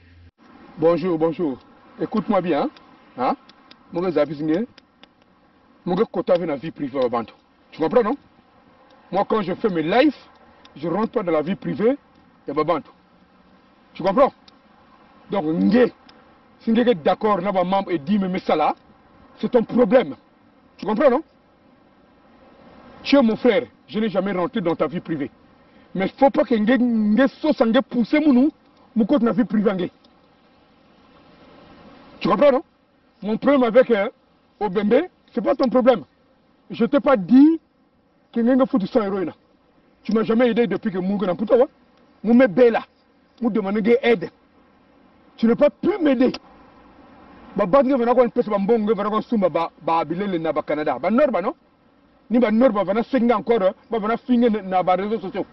Bonjour, bonjour. Écoute-moi bien, hein? Hein? Mo ke zabisi nge. Mo ke kota ve na vie privée ya babantu. Tu comprends, non? Moi, quand je fais mes lives, je rentre pas dans la vie privée ya babantu. Tu comprends? Donc, nge, si nge ke d'accord na ba mambu edime me sala, c'est ton problème. Tu comprends, non? Tu es mon frère, je n'ai jamais rentré dans ta vie privée. Mais faut pas que nge, nge sosa nge pousser munu, mu kota na vie privée ya nge. Tu comprends, non? Mon problème avec, euh, Obembe, c'est pas ton problème. Je t'ai pas dit que nge nge futu cent euros ina. Tu m'as jamais aidé depuis que mu ngi na Mputu Awa. Mu me bela. Mu demande nge aide. Tu n'as pas pu m'aider. Babantu nge vana kwan pesa ba mbongo nge vana kwan sumba ba, babilele na ba Canada. Ba Nord ba, non? Ni ba Nord ba vana seki nge encore, ba vana finga nge na ba réseaux sociaux.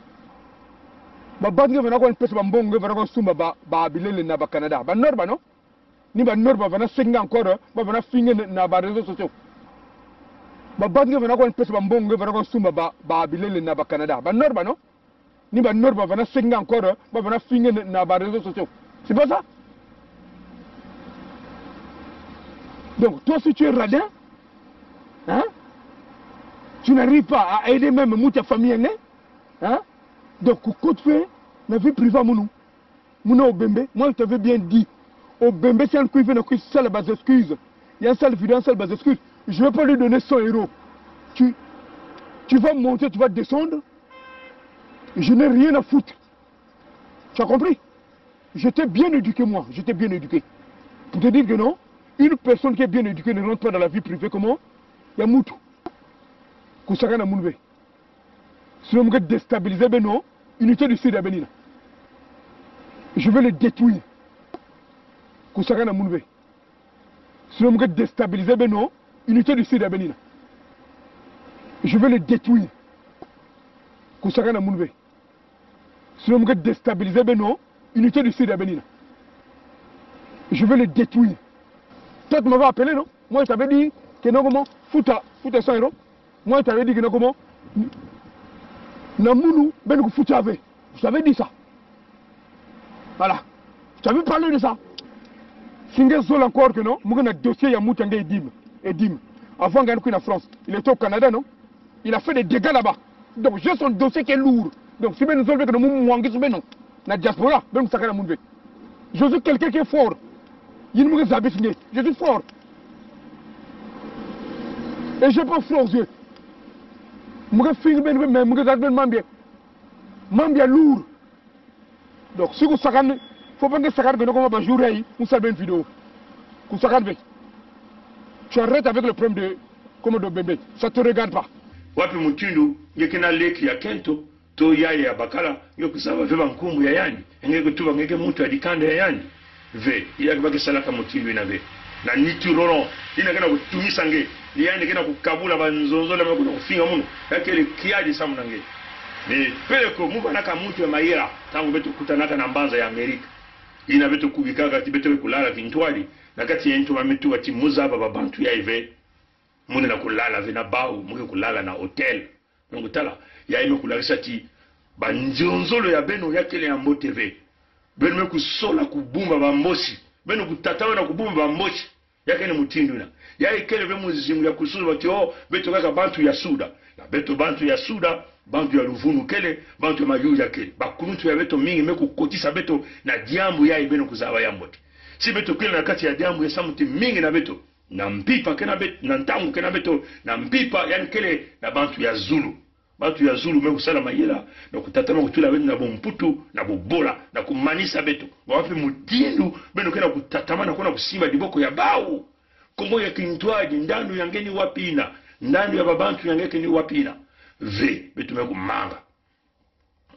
Babantu nge vana kwan pesa ba mbongo nge vana kwan sumba ba, babilele na ba Canada. Ba Nord ba, non? Ni ba Nord ba vana seki nge encore, ba vana finga nge na ba réseaux sociaux. Babantu nge vana kwan pesa ba mbongo nge vana kwan sumba ba, babilele na ba Canada. Ba Nord ba, non? Ni ba Nord ba vana seki nge encore, ba vana finga nge na ba réseaux sociaux. C'est pas ça? Donc, toi, si tu es radin, hein, tu n'arrives pas à aider même ta famille, hein? Donc, kukut ve, Na vie privée a mwno. Mwno o Bembe, moi je t'avais bien dit. O Bembe, si an kwi ve na kwi sal bas excuse. Ya sal vidéo, sal bas excuse. Je vais pas lui donner cent euros. Tu, tu vas monter, tu vas descendre. Je n'ai rien à foutre. Tu as compris? J'étais bien éduqué, moi. J'étais bien éduqué. Pour te dire que non, une personne qui est bien éduquée ne rentre pas dans la vie privée. Comment? Ya mwto. Kusakana mwno ve. Sinon, mi ke déstabiliser beno, unité du Sud a beno ina. Je vais le détruire. Kusakana mwno ve. Sinon, mi ke déstabiliser beno, unité du Sud a beno ina. Je vais le détruire. Kusakana mwno ve. Sinon, mi ke déstabiliser beno, unité du Sud a beno ina. Je vais le détruire. Toi, tu m'avais appelé, non? Moi, je t'avais dit que non, comment? Fouta, fouta cent euros. Moi, je t'avais dit que non, comment? Na mwno, ben, que fouta ve. Je t'avais dit ça. Voilà. Je t'avais parlé de ça. Si nge zol encore que non, mwno na dossier ya mwto nge Edim. Edim. Avant nge kwi na France. Il était au Canada, non? Il a fait des dégâts là-bas. Donc, j'ai son dossier qui est lourd. Donc, si ben zol ve que non, mwno mwangis beno na diaspora, ben kusakana mwno ve. Je suis quelqu'un qui est fort. Yin mwno ke zabit nge. Je suis fort. Et j'ai pas froid aux yeux. Mwno ke fing ben, ben, mwno ke zat ben mambi. Mambi a lourd. Donc, si kusakan, faut pas que sakan que non, comment, ba jour, hey, on sal ben vidéo. Kusakan ve. Tu arrêtes avec le problème de, comment, de Bembe. Ça te regarde pas. Wapi mutindu nge kena leki ya kento, to yaya ya bakala, nge kuzaba ve ba nkumbu ya yandi, nge kutuba nge ke mwto ya dikanda ya yandi. Ve, ya ke ba ke salaka mutindu ina ve. Na Nitu Roland, ina kena kutumisa nge, ni yandi kena kukabula ba nzonzolo ya me kuna kufinga mwno, ya kele kiadi samu na nge. Ni peleko, mwa bana ka mwto ya mayela, ntangu beto kutanaka na mbanza ya Amerika. Ina beto kubikaka ti beto kulala kintwadi, na kati ya nto ma metu kati muzaba ba bantu ya ive. Mwene na kulala ve na bawu, mwe ke kulala na hôtel. Donc tala, ya ime kulakisa ti, ba nzonzolo ya beno ya kele ya mbote ve. Beno me kusola kubumba ba Mbosi. Beno kutatamana kubumba ba Mbosi. Ya kele mutindu ina. Ya ikele ve muzingu ya kusola ba ti, oh, beto kaka bantu ya Suda. Na beto bantu ya Suda, bantu ya luvunu kele, bantu ya mayuya kele. Bakuluntu ya beto mingi me kukotisa beto na diambu ya i beno kuzaba ya mbote. Si beto kele na kati ya diambu ya samu ti mingi na beto. Na mpimpa kena bet-, na ntangu kena beto, na mpimpa, yandi kele na bantu ya zulu. Bantu ya zulu me kusala mayela, na kutatama kutula beto na bo mputu, na bo bola, na kumanisa beto. Wapi mutindu, beno kena kutatamana kona kusimba diboko ya bawu. Kongo ya kintwadi, ndandu ya nge ni wapi ina, ndandu ya ba bantu ya nge ke ni wapi ina. Ve, beto me kumanga.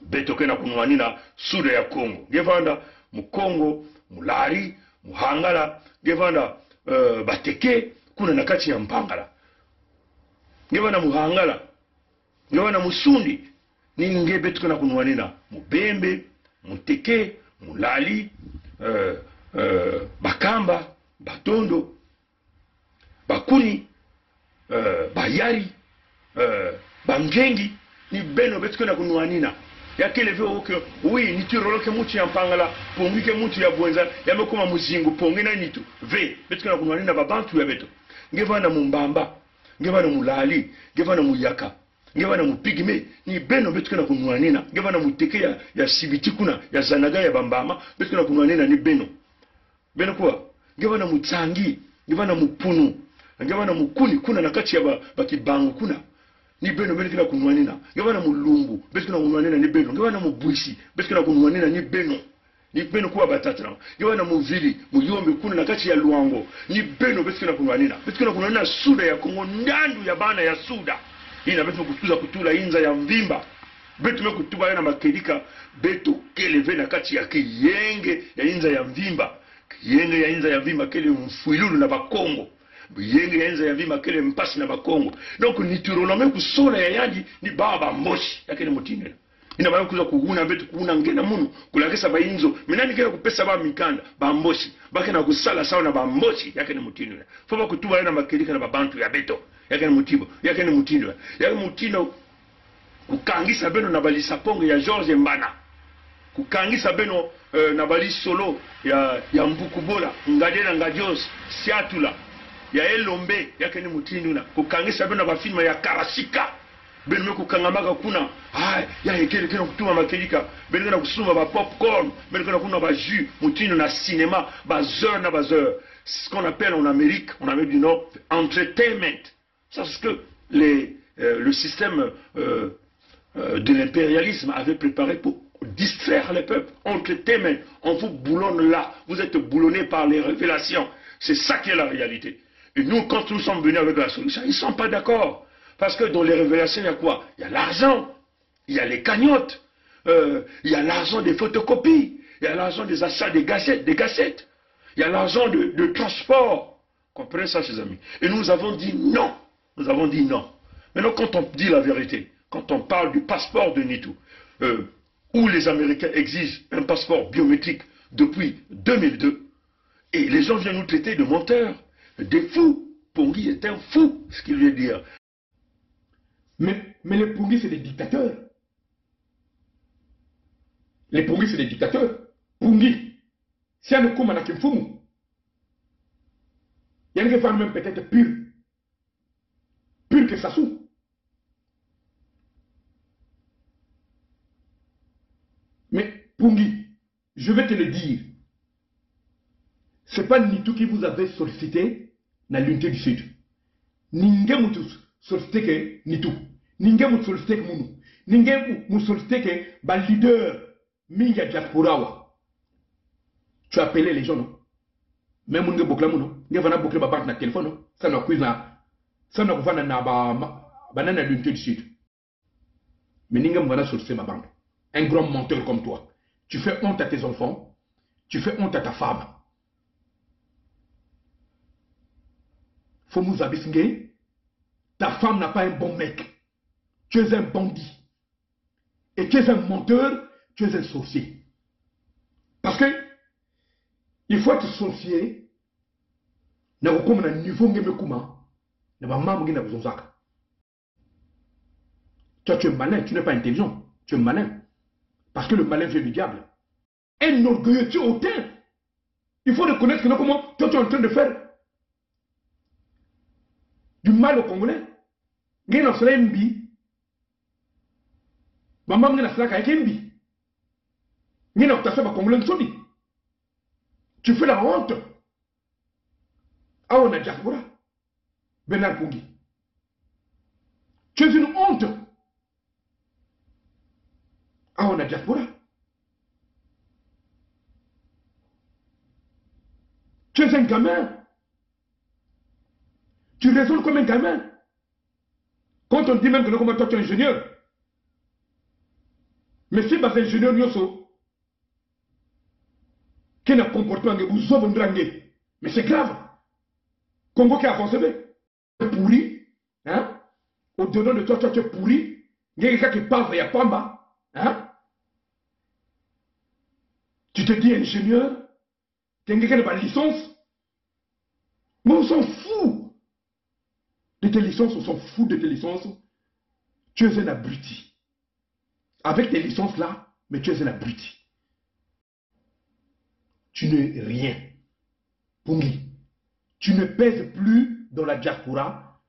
Beto kena kunwanina Suda ya Kongo. Nge vanda Mukongo, Mulari, Muhangala, nge vanda, eh, Bateke, kuna na kati ya Mpangala. Nge vanda Muhangala, nge vanda Musundi, ni nge beto kena kunwanina Mubembe, Muteke, Mulali, eh, eh, Bakamba, Batondo, Bakuni, eh, Bayari, eh, Bangengi, ni beno beto kena kunwanina. Ya kele ve oke, oui, Nitu Roland ke mutu ya Mpangala, Pongi ke mutu ya Bouenza, ya me kuma muzingu, Pongi na Nitu. Ve, beto kena kunwanina ba bantu ya beto. Nge vanda Mumbamba, nge vanda Mulali, nge vanda Muyaka, nge vanda Mupigme, ni beno beto kena kunwanina. Nge vanda Muteke ya, ya Sibiti kuna, ya Zanaga ya Bambama, beto kena kunwanina ni beno. Beno kwa, nge vanda Mutsangi, nge vanda Mupunu, nge vanda Mukuni, kuna na kati ya ba, ba Kibangu kuna. Ni beno, beno kena kunwanina. Nge vanda Mulumbu, beto kena kunwanina ni beno. Nge vanda Mubwisi, beto kena kunwanina ni beno. Ni beno kwa batata. Nge vanda Muvili, Muyombe, kuna na kati ya Luango. Ni beno, beto kena kunwanina. Beto kena kunwanina Suda ya Kongo, ndandu ya bana ya Suda. Ina beto kutuza kutula inza ya mvimba. Beto me kutuba ya na makedika, beto kele ve na kati ya kiyenge ya inza ya mvimba. Kiyenge ya inza ya mvimba kele mfwilulu na Bakongo. Kiyenge ya inza ya mvimba kele mpasi na Bakongo. Donc, Nitu Roland me kusola ya yandi ni ba, ba Mbosi. Ya kele mutindu ina. Ina ba kuza kuwuna beto, kuwuna nge na mwno, kulakisa ba inzo. Mina ni kena kupesa ba mikanda, ba Mbosi. Ba kena kusala sawa na ba Mbosi. Ya kele mutindu ina. Faut ba kutuba ya na makedika na ba bantu ya beto. Ya kele mutindu. Ya kele mutindu ina. Ya kele mutindu. Kukangisa beno na ba Lisaponge ya Georges Mbana. Kukangisa beno, eh, na ba Lisolo ya, ya Mbukubola, Ngade na Ngadios, Siatula, ya Elombe, ya kele mutindu ina. Kukangisa beno na ba film ya Karasika. Ben me ku kangama ka kuna. Ah, ya, e kena, kena kutuma ma kedika. Ben kena kusuma ba popcorn. Ben kena kuna ba jus. Mutindu na cinéma. Ba zeur na ba zeur. Ce qu'on appelle en Amérique, en Amérique du Nord, entertainment. Ça, c'est ce que les, euh, le système, euh, euh, de l'impérialisme avait préparé pour distraire les peuples. Entertainment, on vous boulonne là. Vous êtes boulonnés par les révélations. C'est ça qui est la réalité. Et nous, quand nous sommes venus avec la solution, ils ne sont pas d'accord. Parce que dans les révélations, il y a quoi ? Il y a l'argent, il y a les cagnottes, euh, il y a l'argent des photocopies, il y a l'argent des achats des gazet-, des cassettes, il y a l'argent de, de transport. Comprenez ça, chers amis. Et nous avons dit non. Nous avons dit non. Maintenant, quand on dit la vérité, quand on parle du passeport de Nitu, euh, où les Américains exigent un passeport biométrique depuis deux mille deux, et les gens viennent nous traiter de menteurs, de fous. Pongi est un fou, ce qu'il vient dire. Mais, mais les Pongi, c'est des dictateurs. Les Pongi, c'est des dictateurs. Pongi, si on ne commande qu'un fou, il y a une femme même peut-être pire, pire que Sassou. Mais Pongi, je vais te le dire. C'est pas Nitu qui vous avait sollicité na l'Unité du Sud. Ni nge mwutu sollicité ke Nitu. Ni nge mwutu sollicité ke mwunu. Ni nge mwutu sollicité ke ba leader mingi a diaspora wa. Tu appelais les gens, non ? Même mwunu nge bokla mwunu, non ? Nge vana bokla ba bank na téléphone, non ? Sa na quiz na, sa na kuvana na ba, ma, ba na na l'Unité du Sud. Mais ni nge mvana sollicité ba bank. Un grand menteur comme toi. Tu fais honte à tes enfants. Tu fais honte à ta femme. Faut nous aviser que ta femme n'a pas un bon mec. Tu es un bandit. Et tu es un menteur, tu es un sorcier. Parce que il faut être sorcier, na ko koma na niveau nge me kuma, na ba mam nge na kuzonzaka. Toi, tu es malin, tu n'es pas intelligent, tu es malin. Parce que le malin vient du diable. Un orgueilleux, tu es hautain. Il faut reconnaître que non, comment toi, tu es en train de faire du mal aux Congolais. Nge na sala mbi. Ba mam nge na sala ka eke mbi. Nge na kutasa ba Congolais nsoni. Tu fais la honte. Awa na diaspora. Bernard Pongi. Tu es une honte. Awa na diaspora. Tu es un gamin. Tu raisonnes comme un gamin. Quand on dit même que non, comment toi tu es ingénieur. Mais si ba ingénieur nyoso, quel comportement que vous avez, mais c'est grave. Congo qui avance bien. Pourri, hein ? Au-dedans de toi, toi, tu es pourri. Nge ka ki pava ya pamba, hein ? Tu te dis ingénieur, tu as une licence. Mais on s'en fout de tes licences, on s'en fout de tes licences. Tu es un abruti. Avec tes licences là, mais tu es un abruti. Tu n'es rien. Pongi, tu ne pèses plus dans la diaspora.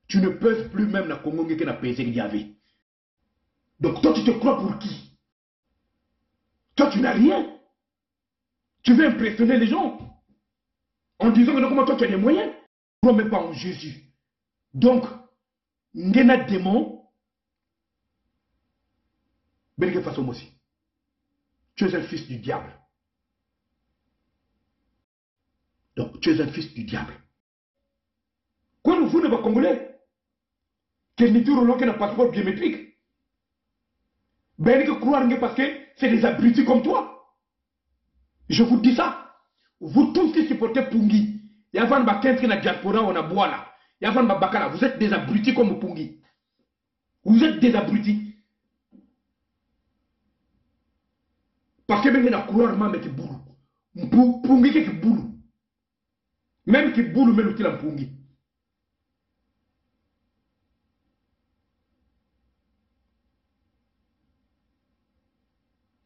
Tu ne pèses plus même na Congo nge ke na pèse ke diabe. Donc toi, tu te crois pour qui ? Toi, tu n'as rien. Tu veux impressionner les gens en disant que non, comment toi, tu as des moyens. Crois même pas en Jésus. Donc, nge na démon, ben nge façon aussi. Tu es un fils du diable. Donc, tu es un fils du diable. Quand vous ne pas Congolais, que ni duro lo ke na passeport biométrique. Ben, que croire que parce que c'est des abrutis comme toi. Je vous dis ça. Vous tous qui supportez Pongi, ya van ba kent ke na diaspora ou na bwala, ya van ba bakala, vous êtes des abrutis comme Pongi. Vous êtes des abrutis. Parce que même na croire même ki bulu. Mpu-, Pongi ki bulu. Même ki bulu, mais l'outil en Pongi.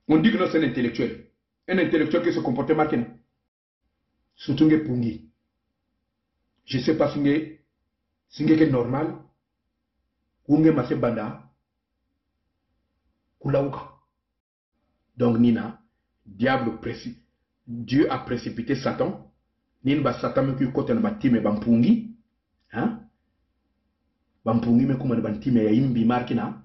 On dit que non, c'est un intellectuel. Un intellectuel qui se comporte mal, non ? Surtout nge Pongi. Je sais pas si nge, si nge ke normal, ou nge mase banda, Kula uka. Donc, nina, diable préci-, Dieu a précipité Satan. Nina ba Satan me kwi kotana ba ntima ya ba Mpungi. Hein? Ba Mpungi me kumana ba ntima ya Imbi markina.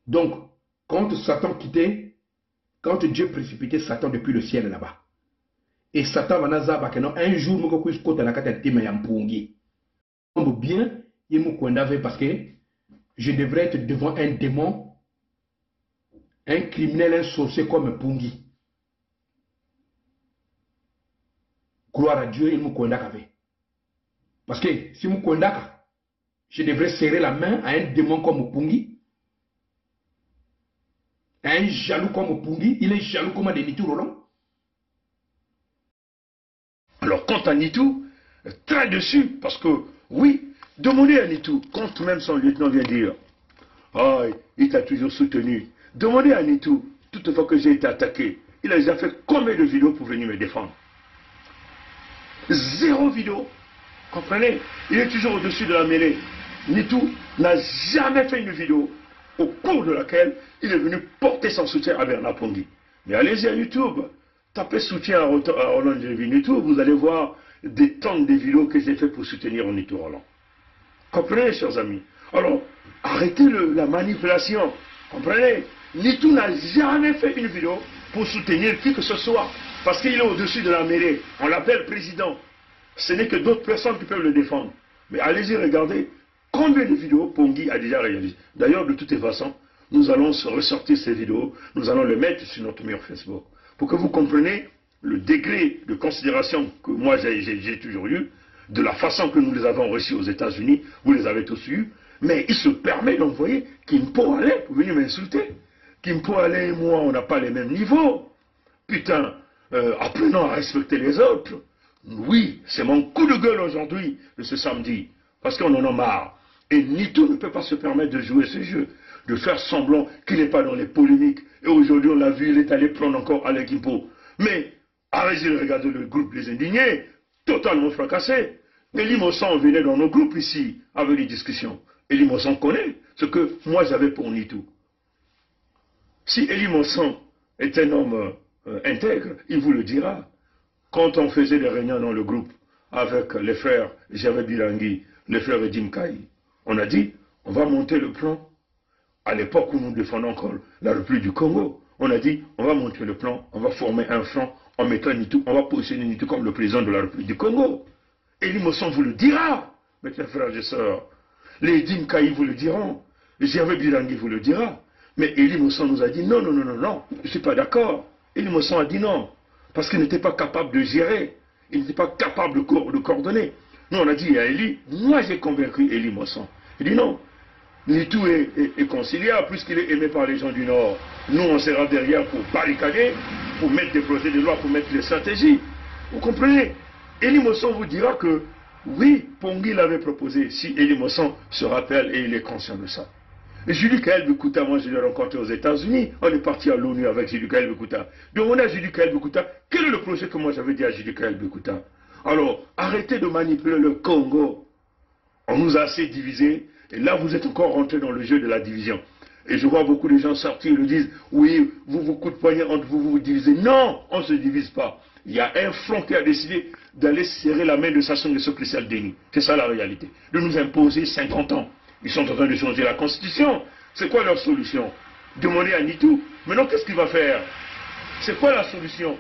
Donc, quand Satan quittait, quand Dieu précipitait Satan depuis le ciel là-bas, et Satan va na zaba que non, un jour, me kwi kotana kata ntima ya Mpungi. Tombe bien, il me kwenda ve parce que je devrais être devant un démon, un criminel, un sorcier comme Mpungi. Gloire à Dieu, il me kwenda ve. Parce que si me kwenda, je devrais serrer la main à un démon comme Mpungi, à un jaloux comme Mpungi. Il est jaloux comme de Nitu Roland. Alors, quant à Nitu, très déçu, parce que, oui, demandez à Nitu, quand même son lieutenant vient dire, ah, il t'a toujours soutenu. Demandez à Nitu, toutefois que j'ai été attaqué, il a déjà fait combien de vidéos pour venir me défendre? Zéro vidéo. Comprenez? Il est toujours au-dessus de la mêlée. Nitu n'a jamais fait une vidéo au cours de laquelle il est venu porter son soutien à Bernard Mpungi. Mais allez-y à YouTube, tapez soutien à Ro-, à Roland Jervin YouTube, vous allez voir des tonnes de vidéos que j'ai fait pour soutenir Nitu Roland. Comprenez, chers amis. Alors, arrêtez le, la manipulation. Comprenez? Nitu n'a jamais fait une vidéo pour soutenir qui que ce soit. Parce qu'il est au-dessus de la mêlée. On l'appelle président. Ce n'est que d'autres personnes qui peuvent le défendre. Mais allez-y, regardez. Combien de vidéos Mpungi a déjà réalisé? D'ailleurs, de toutes les façons, nous allons se ressortir ces vidéos, nous allons les mettre sur notre mur Facebook. Pour que vous compreniez le degré de considération que moi j'ai, j'ai, j'ai toujours eu, de la façon que nous les avons reçus aux États-Unis, vous les avez tous eus, mais il se permet d'envoyer Kimpo Alain pour venir m'insulter. Kimpo Alain et moi, on n'a pas les mêmes niveaux. Putain, euh, apprenons à respecter les autres. Oui, c'est mon coup de gueule aujourd'hui de ce samedi. Parce qu'on en a marre. Et Nitu ne peut pas se permettre de jouer ce jeu, de faire semblant qu'il n'est pas dans les polémiques. Et aujourd'hui, on l'a vu, il est allé prendre encore Alain Kimpo. Mais, arrêtez de regarder le groupe Les Indignés, totalement fracassé. Elie Mossan venait dans nos groupes ici, avec des discussions. Elie Mossan connaît ce que moi j'avais pour Nitu. Si Elie Mossan est un homme, euh, intègre, il vous le dira. Quand on faisait des réunions dans le groupe avec les frères Gervais Birangi, les frères Eddy Mkayi, on a dit, on va monter le plan. À l'époque où nous défendons encore la République du Congo, on a dit, on va monter le plan, on va former un front en mettant Nitu, on va positionner Nitu comme le président de la République du Congo. Elie Mossan vous le dira, mes chers frères et sœurs. Les Eddy Mkayi vous le diront. Gervais Birangi vous le dira. Mais Elie Mossan nous a dit, non, non, non, non, non, je ne suis pas d'accord. Elie Mossan a dit non. Parce qu'il n'était pas capable de gérer. Il n'était pas capable de co-, de coordonner. Nous, on a dit à Elie, moi j'ai convaincu Elie Mossan. Il dit non. Nitu est, est, est conciliable puisqu'il est aimé par les gens du Nord. Nous, on sera derrière pour barricader, pour mettre des projets de loi, pour mettre les stratégies. Vous comprenez? Elie Mossan vous dira que oui, Mpungi l'avait proposé, si Elie Mossan se rappelle et il est conscient de ça. Et Judicaël Bikuta, moi je l'ai rencontré aux États-Unis, on est parti à l'ONU avec Judicaël Bikuta. Demandez à Judicaël Bikuta, quel est le projet que moi j'avais dit à Judicaël Bikuta? Alors, arrêtez de manipuler le Congo. On nous a assez divisés, et là vous êtes encore rentrés dans le jeu de la division. Et je vois beaucoup de gens sortir et le disent, oui, vous vous coupez poignets entre vous, vous vous divisez. Non, on ne se divise pas. Il y a un front qui a décidé d'aller serrer la main de Sassou Nguesso Christel Denis. C'est ça la réalité. De nous imposer cinquante ans. Ils sont en train de changer la constitution. C'est quoi leur solution? Demandez à Nitu. Maintenant, qu'est-ce qu'il va faire? C'est quoi la solution?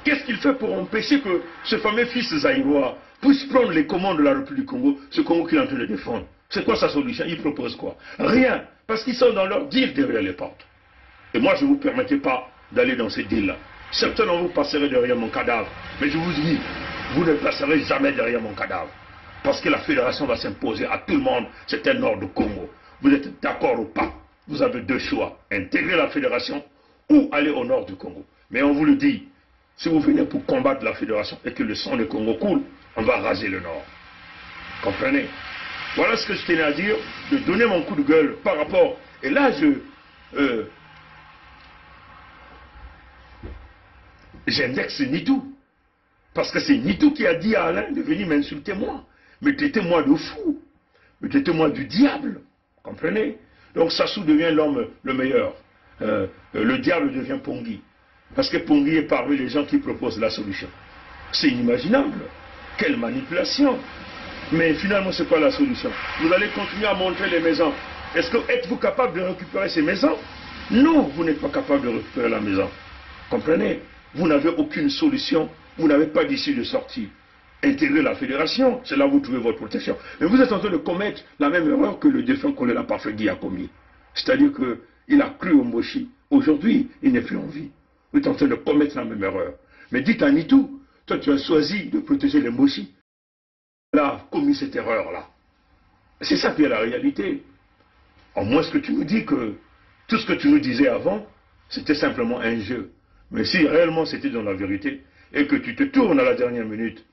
Qu'est-ce qu'il fait pour empêcher que ce fameux fils zaïrois puisse prendre les commandes de la République du Congo, ce Congo qu'il est en train de défendre? C'est quoi sa solution? Il propose quoi? Rien. Parce qu'ils sont dans leur deal derrière les portes. Et moi, je ne vous permettrai pas d'aller dans ces deals-là. Certains d'entre vous passerez derrière mon cadavre. Mais je vous dis, vous ne passerez jamais derrière mon cadavre. Parce que la fédération va s'imposer à tout le monde. C'est un ordre du Congo. Vous êtes d'accord ou pas? Vous avez deux choix. Intégrer la fédération ou aller au nord du Congo. Mais on vous le dit, si vous venez pour combattre la fédération et que le sang de Congo coule, on va raser le nord. Comprenez? Voilà ce que je tenais à dire, de donner mon coup de gueule par rapport. Et là, je, euh, j'indexe Nitu. Parce que c'est Nitu qui a dit à Alain de venir m'insulter moi, me traiter moi de fou, me traiter moi du diable. Comprenez? Donc Sassou devient l'homme le meilleur. Euh, euh, le diable devient Pongi. Parce que Pongi est parmi les gens qui proposent la solution. C'est inimaginable. Quelle manipulation. Mais finalement, c'est quoi la solution ? Vous allez continuer à montrer les maisons. Est-ce que, êtes-vous capable de récupérer ces maisons ? Non, vous n'êtes pas capable de récupérer la maison. Comprenez ? Vous n'avez aucune solution. Vous n'avez pas d'issue de sortie. Intégrer la fédération, c'est là où vous trouvez votre protection. Mais vous êtes en train de commettre la même erreur que le défunt colonel Parfait Guy a commis. C'est-à-dire que il a cru au Mboshi. Aujourd'hui, il n'est plus en vie. Vous êtes en train de commettre la même erreur. Mais dites à Nitou, toi, tu as choisi de protéger les Mboshi. Il a commis cette erreur-là. C'est ça qui est la réalité. En moins, ce que tu nous dis que tout ce que tu nous disais avant, c'était simplement un jeu. Mais si réellement c'était dans la vérité, et que tu te tournes à la dernière minute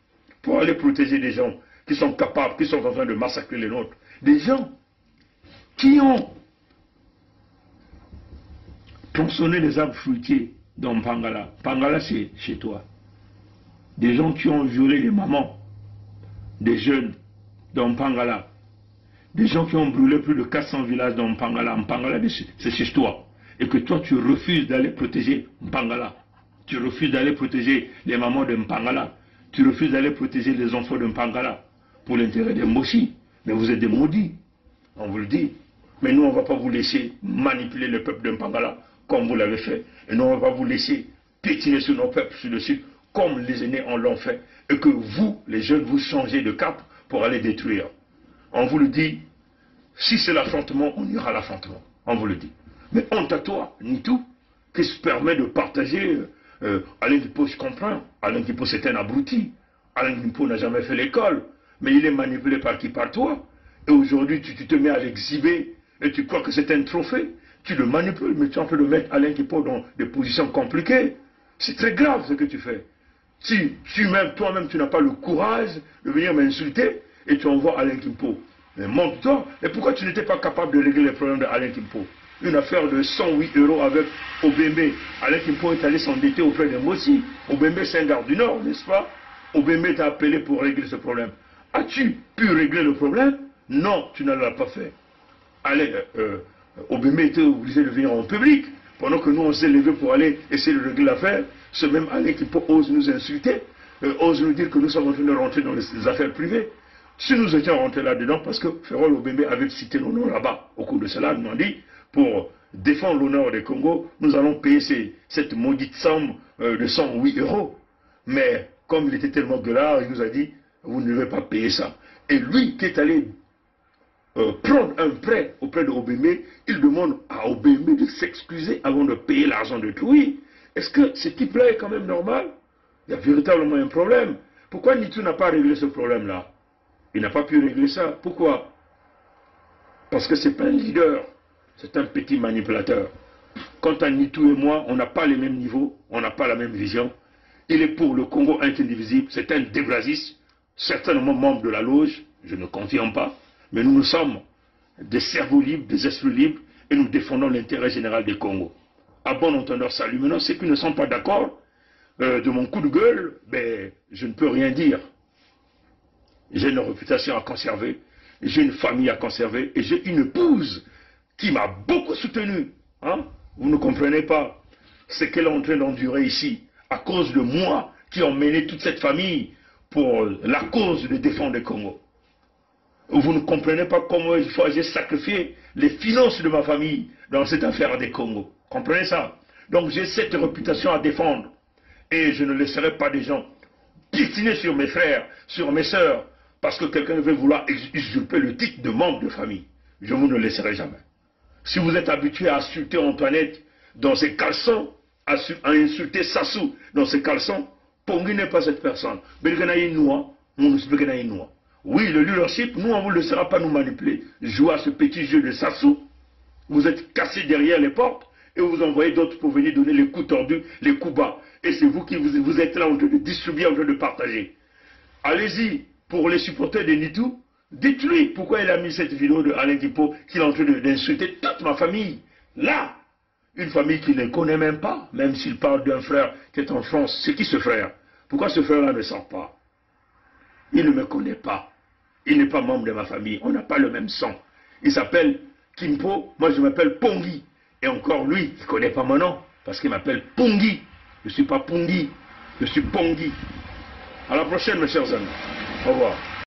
pour aller protéger des gens qui sont capables, qui sont en train de massacrer les nôtres, des gens qui ont tronçonné les arbres fruitiers dans Mpangala. Mpangala, c'est chez toi. Des gens qui ont violé les mamans des jeunes dans Mpangala. Des gens qui ont brûlé plus de quatre cents villages dans Mpangala. Mpangala, c'est chez toi. Et que toi, tu refuses d'aller protéger Mpangala. Tu refuses d'aller protéger les mamans de Mpangala. Tu refuses d'aller protéger les enfants de Mpangala pour l'intérêt des Mboshi. Mais vous êtes des maudits. On vous le dit. Mais nous, on ne va pas vous laisser manipuler le peuple de Mpangala comme vous l'avez fait. Et nous, on ne va pas vous laisser piétiner sur nos peuples, sur le sud, comme les aînés en l'ont fait. Et que vous, les jeunes, vous changez de cap pour aller détruire. On vous le dit, si c'est l'affrontement, on ira à l'affrontement. On vous le dit. Mais honte à toi, Nitou, qui se permet de partager, euh, Alain Kimpo, je comprends. Alain Kimpo, c'est un abruti. Alain Kimpo n'a jamais fait l'école, mais il est manipulé par qui ? Par toi. Et aujourd'hui, tu, tu te mets à l'exhiber et tu crois que c'est un trophée. Tu le manipules, mais tu es en train de mettre Alain Kimpo dans des positions compliquées. C'est très grave ce que tu fais. Si tu-même, toi-même, tu n'as pas le courage de venir m'insulter et tu envoies Alain Kimpo. Mais montre-toi. Et pourquoi tu n'étais pas capable de régler les problèmes d'Alain Kimpo ? Une affaire de cent huit euros avec Obembe. Alain Kimpo est allé s'endetter auprès de Mboshi. Obembe, c'est un gars du Nord, n'est-ce pas ? Obembe t'a appelé pour régler ce problème. As-tu pu régler le problème ? Non, tu ne l'as pas fait. Allez, euh, euh, Obembe était obligé de venir en public, pendant que nous, on s'est levé pour aller essayer de régler l'affaire. Ce même Alain Kimpo ose nous insulter, euh, ose nous dire que nous sommes en train de rentrer dans les, les affaires privées. Si nous étions rentrés là-dedans, parce que Ferrol Obembe avait cité nos noms là-bas, au cours de cela, nous ont dit, pour défendre l'honneur des Kongo, nous allons payer ces, cette maudite somme, euh, de cent huit euros. Mais comme il était tellement gueulard, il nous a dit, vous ne devez pas payer ça. Et lui qui est allé, euh, prendre un prêt auprès de Obembe, il demande à Obembe de s'excuser avant de payer l'argent d'autrui. Est-ce que ce type-là est quand même normal ? Il y a véritablement un problème. Pourquoi Nitou n'a pas réglé ce problème-là ? Il n'a pas pu régler ça. Pourquoi ? Parce que c'est pas un leader. C'est un petit manipulateur. Quant à Nitou et moi, on n'a pas les mêmes niveaux, on n'a pas la même vision. Il est pour le Congo indivisible, c'est un débraziste, certainement membre de la loge, je ne confirme pas, mais nous, nous sommes des cerveaux libres, des esprits libres, et nous défendons l'intérêt général des Congo. À bon entendeur, salut. Maintenant, ceux qui ne sont pas d'accord, euh, de mon coup de gueule, ben, je ne peux rien dire. J'ai une réputation à conserver, j'ai une famille à conserver, et j'ai une épouse qui m'a beaucoup soutenu. Hein ? Vous ne comprenez pas ce qu'elle est en train d'endurer ici, à cause de moi qui ont mené toute cette famille pour la cause de défendre le Congo. Vous ne comprenez pas comment il faut, j'ai sacrifié les finances de ma famille dans cette affaire des Congo. Comprenez ça ? Donc j'ai cette réputation à défendre. Et je ne laisserai pas des gens piétiner sur mes frères, sur mes sœurs, parce que quelqu'un veut vouloir ex-, usurper le titre de membre de famille. Je vous ne laisserai jamais. Si vous êtes habitué à insulter Antoinette dans ses caleçons, à su-, à insulter Sassou dans ses caleçons, Pongi n'est pas cette personne. Belgana Inua, mon Belgana Inua. Oui, le leadership, nous, on ne vous laissera pas nous manipuler. Jouer à ce petit jeu de Sassou. Vous êtes cassé derrière les portes et vous envoyez d'autres pour venir donner les coups tordus, les coups bas. Et c'est vous qui vous, vous êtes là en train de distribuer, en train de partager. Allez-y, pour les supporters de Nitou, dites-lui pourquoi il a mis cette vidéo de Alain Kimpo, qu'il est en train de, d'insulter toute ma famille. Là, une famille qu'il ne connaît même pas, même s'il parle d'un frère qui est en France. C'est qui ce frère ? Pourquoi ce frère-là ne sort pas ? Il ne me connaît pas. Il n'est pas membre de ma famille. On n'a pas le même sang. Il s'appelle Kimpo, moi je m'appelle Pongi. Et encore lui, il connaît pas mon nom, parce qu'il m'appelle Pongi. Je suis pas Pongi, je suis Pongi. À la prochaine, mes chers amis. Au revoir.